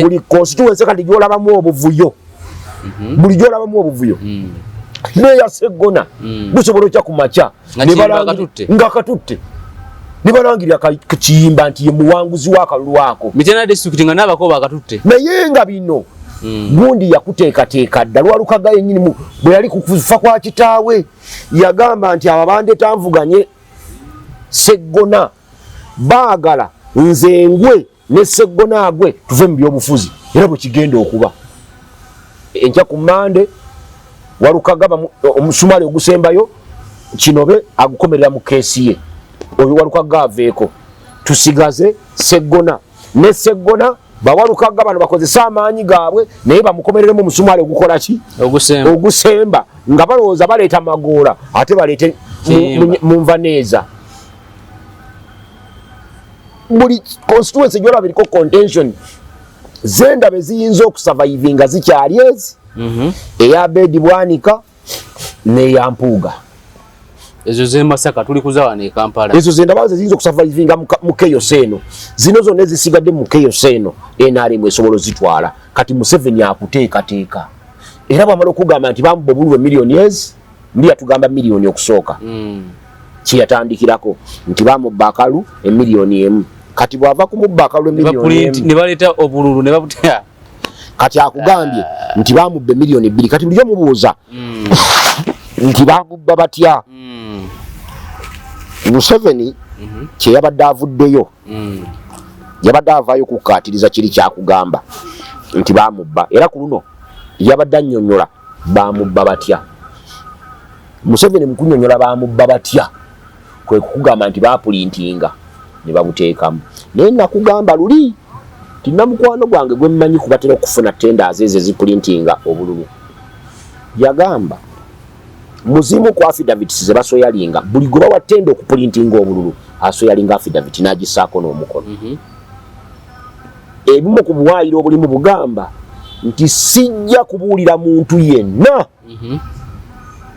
Speaker 2: Buli constituency kati gyolabamu obuvuyo, buli gyolabamu obuvuyo neya Seggona, busobola okya ku makya
Speaker 1: Nga
Speaker 2: ne
Speaker 1: Kiyimba akatutte.
Speaker 2: Nga katutte ne balangirira Kiyimba nti ye muwanguzi w'akalulu ako.
Speaker 1: Mityana district nga n'abako bakatutte.
Speaker 2: Naye nga bino gundi yakuteekateeka dda. Lwalukaga yennyini bwe yali ku kufa kwa kitaawe yagamba nti abo bandeeta nvuganye Seggona baagala nze ngwe ne Seggona agwe tuve mu byobufuzi, era bwe kigenda okuba enkya ku Mande. Walukaga omusumaali ogusembayo Kinobe agukomerera mu keesi ye, oyo Walukaga aveeko, tusigaze Seggona ne Seggona. Bawalukaga bano bakozese amaanyi gaabwe naye bamukomereremu omusumaali ogukola ki?
Speaker 1: Ogusemba.
Speaker 2: Ogusemba, nga balowooza baleeta Magoola ate baleete
Speaker 1: Kiyimba.
Speaker 2: Mu nvaneeza. Buli constituency gyolaba eriko contention, zendaba eziyinza okusurvivinga zikyali ezi eya Bedi Bwanika n'eya Mpuuga.
Speaker 1: Ezo z'e Masaka, tuli kuzawana e Kampala.
Speaker 2: Ezo zendaba ze ziyinza okusurvivinga mu chaos eno. Zino zonna ezisigadde mu chaos eno, NRM esobola ozitwala. Kati Museveni akuteekateeka, era bwamala okugamba nti bamuba obululu emiliyoni ezi, ndi yatugamba miliyoni okusooka, kyeyatandikirako nti bamubba akalu emiliyoni 1. Kati bw'ava kumubba akalu emiliyoni 1,
Speaker 1: ne baleeta obululu ne babutea.
Speaker 2: Kati akugambye nti bamubba emiliyoni 2. Kati bulijjo mubuuza nti bamubba batya? Museveni kyeyabadde avuddeyo, yabadde avaayo kukkaatiriza kiri kyakugamba nti bamubba, era ku luno yabadde annyonnyola bamubba batya. Museveni mu kunnyonnyola bamubba batya kwe kukugamba nti bapulintinga ne babuteekamu, naye nakugamba luli Nti namukwano gwange gwe mmanyi kubatera okufuna tenders ezo ezipulintinga obululu, yagamba muzimu ku affidavits ze baswearinga, buli gwe bawa tender okupulintinga obululu aswearinga affidavit n'agisaako n'omukono. Ebimu ku buwaayiro obulimu bugamba nti sijja kubuulira muntu yenna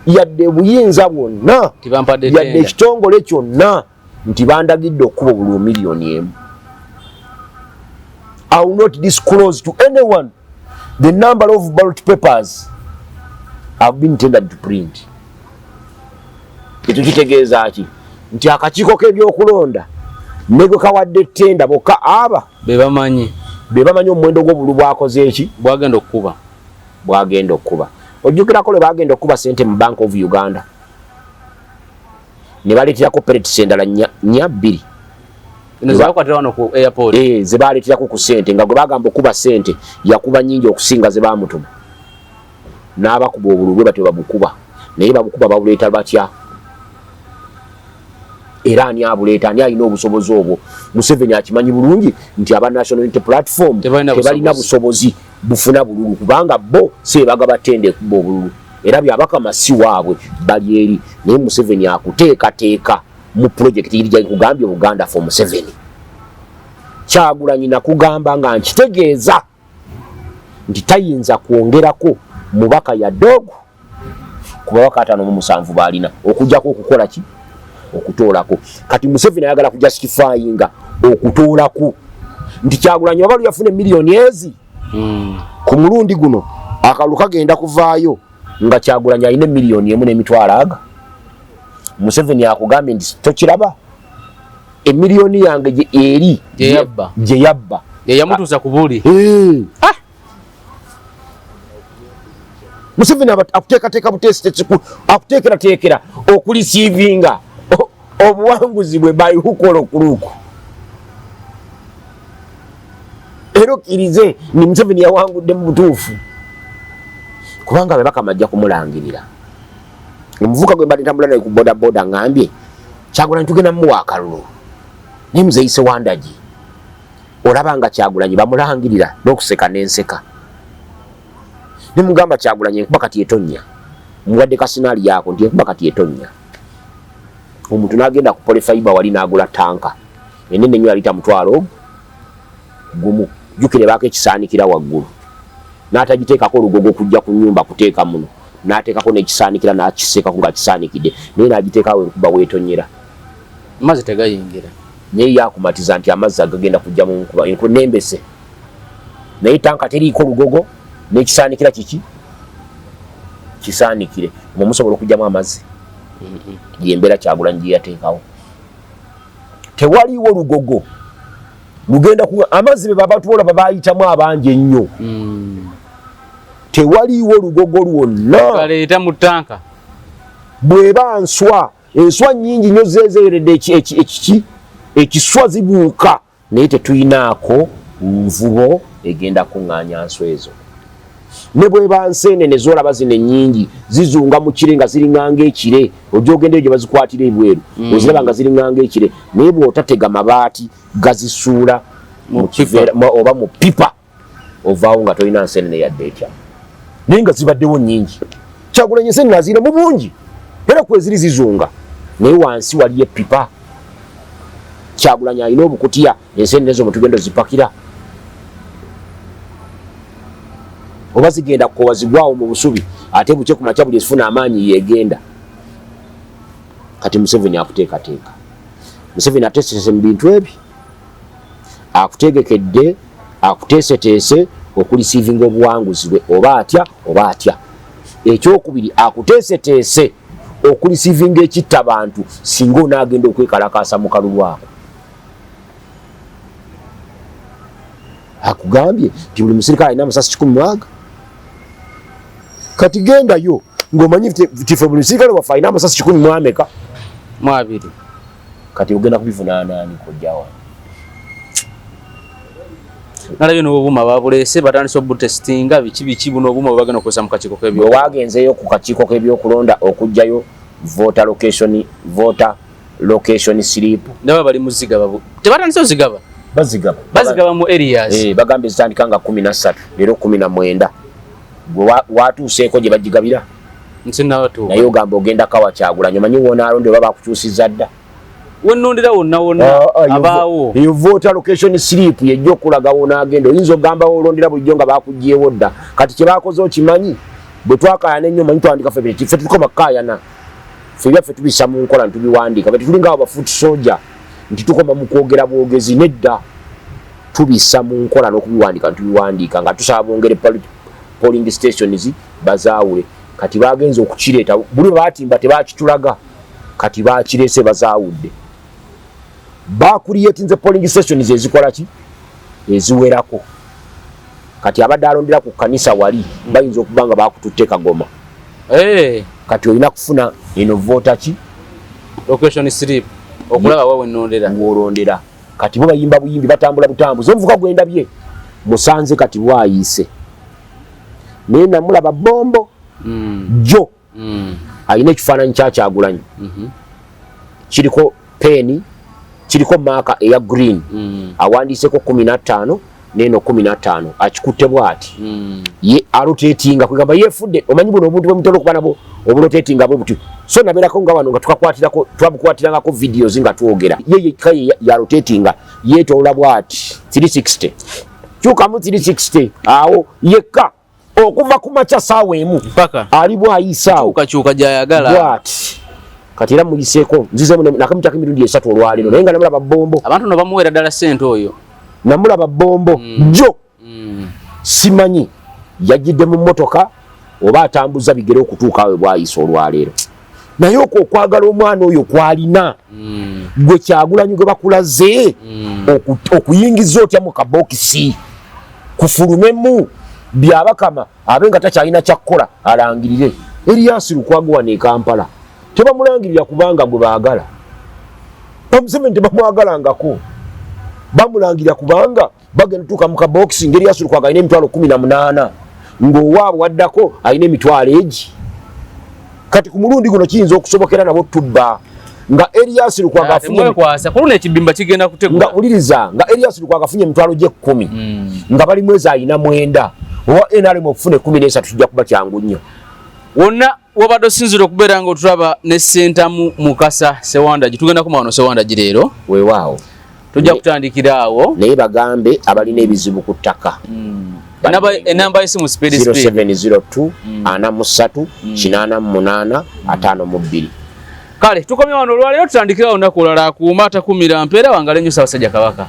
Speaker 2: yadde buyinza bwonna,
Speaker 1: tibampadde
Speaker 2: yadde
Speaker 1: tender.
Speaker 2: Ekitongole kyonna nti bandagidde okukuba obululu 1 million. I will not disclose to anyone the number of ballot papers have been tendered to print. Ekyo kitegeeza ki? Nti akakiiko k'ebyokulonda ne gwe kawadde tender bokka aba
Speaker 1: be bamanyi.
Speaker 2: Be bamanyi omuwendo gw'obululu bwakoze eki
Speaker 1: bwagenda okukuba.
Speaker 2: Bwagenda okukuba. Ojjukirako lwe bagenda okukuba sente mu Bank of Uganda ne baleeterako pellets endala nnya, nnya bbiri.
Speaker 1: Eno zebakwatira wano ku airport.
Speaker 2: Eh, ze baleeterako ku sente nga gwe bagamba okuba sente yakuba nnyingi okusinga ze baamutuma n'abakuba obululu bwe batyo babukuba. Naye babukuba babuleeta batya? Era ani abuleeta? Ani alina obusobozi obwo? Museveni akimanyi bulungi nti aba National Unity Platform
Speaker 1: tebalina
Speaker 2: tebalina
Speaker 1: busobozi.
Speaker 2: Busobozi bufuna bululu kubanga bo si bagaba tender ekuba obululu, era byabakama si waabwe, bali eri. Naye Museveni akuteekateeka mu project iri gyakugambye Buganda for Museveni. Kyagulanyi nakugamba nga nkitegeeza nti tayinza kwongerako mubaka yadde ogu ku babaka 57 baalina, okujjako okukola ki? Okutoolako. Kati Museveni ayagala kujustifyinga okutoolako nti Kyagulanyi oba lwe yafuna emiliyoni ezi ku mulundi guno akalulu kagenda kuvaayo nga Kyagulanyi alina 1.1 million aga. Museveni akugambye nti tokiraba, emiliyoni yange gye eri
Speaker 1: gye yabba.
Speaker 2: Gye yabba.
Speaker 1: Yeyamutuusa ku buli.
Speaker 2: Eh. Museveni akuteekateeka buteesiteesi, akuteekerateekera okureceivinga obuwanguzi bwe by hook or crook. Era okkirize ni Museveni yawangudde mu butuufu, kubanga be bakama ajja kumulangirira. Omuvuka gwe mbadde ntambula naye ku bodaboda ngambye Kyagulanyi tugenda mumuwa akalulu, naye muzeyise wandagi olaba nga Kyagulanyi bamulangirira n'okuseka n'enseka. Nemugamba Kyagulanyi enkuba kati etonnya, muwadde kasinaali yako nti enkuba kati etonnya. Omuntu n'agenda ku polyfiber wali n'agula tanka enene nnyo ya lita 10,000, jjukire baako ekisaanikira waggulu, n'atagiteekako olugogo okujja ku nnyumba kuteeka muno, n'ateekako n'ekisaanikira n'akiseekako ng'akisaanikidde, naye n'agiteekawo enkuba weetonyera.
Speaker 1: Amazzi tegayingira.
Speaker 2: Naye yakumatiza nti amazzi agagenda kujja mu nkuba nembese, naye tanka teriiko lugogo n'ekisaanikira kiki kisaanikire mwe musobola okugyamu amazzi. Yembeera Kyagulanyi gye yateekawo, tewaliiwo lugogo lugenda kuwa amazzi be babatuola babayitamu abangi ennyo. Tewaliiwo lugogo lwonna
Speaker 1: galeeta mu tanka.
Speaker 2: Bw'eba nswa, enswa nnyingi nnyo zezeeredde ekiki ekiswa zibuuka, naye tetuyinaako nvubo egenda kuŋŋaanya nswa ezo. Ne bweba nseenene zolaba zino ennyingi zizunga mu kire nga ziriŋŋanga ekire, ojja ogendeyo gye bazikwatira ebweru, oziraba nga ziriŋŋanga ekire, naye bw'otatega mabaati gazisuula
Speaker 1: mu
Speaker 2: mu kiveera oba mu pipa, ovaawo nga tolina nseenene yadde etya, naye nga zibaddewo nnyingi. Kyagulanyi ensenene azirina mu bungi era kweziri zizunga, naye wansi waliyo epipa. Kyagulanyi alina obukutiya ensenene ezo mwe tugenda ozipakira oba zigenda kukowa zigwawo mu busubi, ate bukye ku makya buli ezifuna amaanyi yegenda. Kati Museveni akuteekateeka, Museveni ateeseteese mu bintu ebi, akutegekedde, akuteeseteese okureceivinga obuwanguzi bwe oba atya oba atya. Ekyokubiri, akuteeseteese okureceivinga ekitta bantu singa onaagenda okwekalakaasa mu kalulu ako. Akugambye nti buli musirikale alina amasasi 100. Kati gendayo ng'omanyi nti ffe buli musirikale waffe alina amasasi kikumi mu ameka?
Speaker 1: Mu abiri.
Speaker 2: Kati ogenda kubivunaana ani, kojja wange?
Speaker 1: Nalabye n'obuuma babuleese, batandise obutestinga biki biki, buno obuuma bwe bagenda okukozesa mu kakiiko
Speaker 2: bwe
Speaker 1: k'ebyo.
Speaker 2: Wagenzeeyo ku kakiiko k'ebyokulonda okugjayo voter location slip?
Speaker 1: Ndaba bali muzigaba, tebatandise ozigaba.
Speaker 2: Bazigaba.
Speaker 1: Bazigaba mu areas.
Speaker 2: Bagambye zitandika nga 13 leero 19. Gwe watuuseeko gye bagigabira?
Speaker 1: Nsinnabatuuka.
Speaker 2: Naye ogamba ogenda kawa Kyagulanyi, omanyi wonaalonde oba bakukyusiza dda?
Speaker 1: Wennondera wonna wonna abaawo.
Speaker 2: Eyo voter location slip yejja okulaga wonaagenda. Oyinza okugamba wolondera bulijjo nga bakuggyewo dda. Kati kye bakoze okimanyi, bwe twakaayana ennyo, omanyi twandika ffe, ffe tukoma kukaayana, ffe byaffe tubissa mu nkola ntubiwandiika. Bwe tulinga abo ba foot soldier nti tukoma mu kwogera bwogezi, nedda, tubissa mu nkola n'okubiwandiika ntubiwandiika nga tusaba bongere polling stations bazaawule. Kati bagenze okukireeta, buli baatimba tebakitulaga, kati bakireese bazaawudde, bacreatinze polling stations ezikola ki, eziwerako. Kati abadde alondera ku kkanisa wali bayinza okuba nga bakututte Kagoma. Kati olina kufuna eno voter ki?
Speaker 1: Location slip okulaba wa wennondera.
Speaker 2: Ng'olondera. Kati bo bayimba buyimbi, batambula butambuzi. Omuvuka gwendabye musanze kati bwayiise, naye namulaba bombo jo alina ekifaananyi kya Kyagulanyi, kiriko peeni, kiriko marker eya green, awandiiseko 15 neeno 15, akikutte bwati. Ye arotatinga, kwegamba yefudde. Omanyi buno obuntu bwemutera okuba nabwo oburotatinga bwe buti, so nabeerako nga wano nga tukakwatirako, twabukwatirangako videos nga twogera. Ye yekka ye yarotatinga, yeetoola bwati 360, kyukamu 360 awo yekka okuva ku makya saawa 1
Speaker 1: mpaka
Speaker 2: ali bwayisaawo.
Speaker 1: Kyukakyuka gyayagala.
Speaker 2: Bwati kati era muyiseeko, nzizemu nakamutako emirundi 3 olwaleero, naye nga namulaba bombo.
Speaker 1: Abantu no bamuweera ddala ssente oyo.
Speaker 2: Namulaba bombo jo. Simanyi yajjidde mu mmotoka oba atambuza bigere okutuuka awe bwayisa olwaleero, naye okwo okwagala omwana oyo kwalina. Gwe Kyagulanyi gwe bakulaze okuyingiza otya mu kabokisi kufulumemu Byabakama abe nga takyalina kyakkola alangirire Erias Lukwago wano e Kampala? Tebamulangirira kubanga gwe baagala. Museveni tebamwagalangako, bamulangirira kubanga bagenda tuuka mu kabokisi ngeri Erias Lukwago alina emitwalo 18, ng'owaabwe waddako alina emitwalo egi. Kati ku mulundi guno kiyinza okusobokera nabo tubba nga Erias Lukwago afunye
Speaker 1: Temwekwasa, ku luno ekibimba kigenda kutegula.
Speaker 2: Nga wuliriza, nga Erias Lukwago afunye emitwalo gy'ekkumi, nga bali mwezi alina 9, owa NRM okufuna 13 kijja kuba kyangu nnyo.
Speaker 1: Wonna wabadde osinzira okubeera nga otulaba ne Sentamu Mukasa Sewandagi, tugenda kuma wano Sewandagi leero.
Speaker 2: Weewaawo.
Speaker 1: Tujja kutandikira awo.
Speaker 2: Naye bagambe abalina ebizibu ku ttaka.
Speaker 1: Enamba y'essimu, speed speed.
Speaker 2: 0702 43 88 52.
Speaker 1: Kale tukomye wano olwaleero, tutandikirawo olunaku olulala. Akuuma atakumira mpeera, wangale nnyo Ssaabasajja Kabaka.